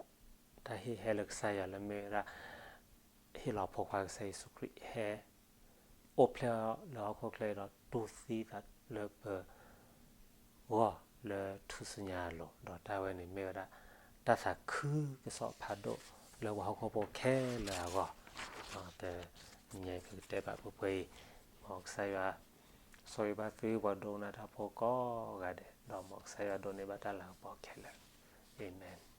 တၢ်ဟ့ၣ်ဟဲလၢကစၢ်ယွၤလၢမ့ၢ်ဝဲဒၣ် ဟ့ၣ်လီၤဖိခွါကစၢ်ယ့ၣ်ၡူးခရံာ်ဟဲ အိၣ်ဖျဲၣ်လၢဟီၣ်ခိၣ်ချၢဒီးတူၢ်သံသးလၢပဂီၢ်လၢထူၣ်စုညါအလိၤ, ဒီးတၢ်ဝဲန့ၣ်မ့ၢ်ဝဲဒၣ် တၢ်သးခုကစီၣ်ဖးဒိၣ်လၢပှၤဟီၣ်ခိၣ်ဖိခဲလၢာ်အဂီၢ်, တနံၤအံၤပကတဲဘၣ်ပှဲၤပှဲၤအံၤ, မ်ကစၢ်ယွၤ ဆိၣ်ဂ့ၤဘၣ်သုပှၤဒိကနၣ်တၢ်ဖိကိးဂၤဒဲး, ဒီးမ်ကစၢ်ယွၤဒိးန့ၢ်ဘၣ်တၢ်လၤကပီၤခဲလၢာ်, အၤမ့ၣ်.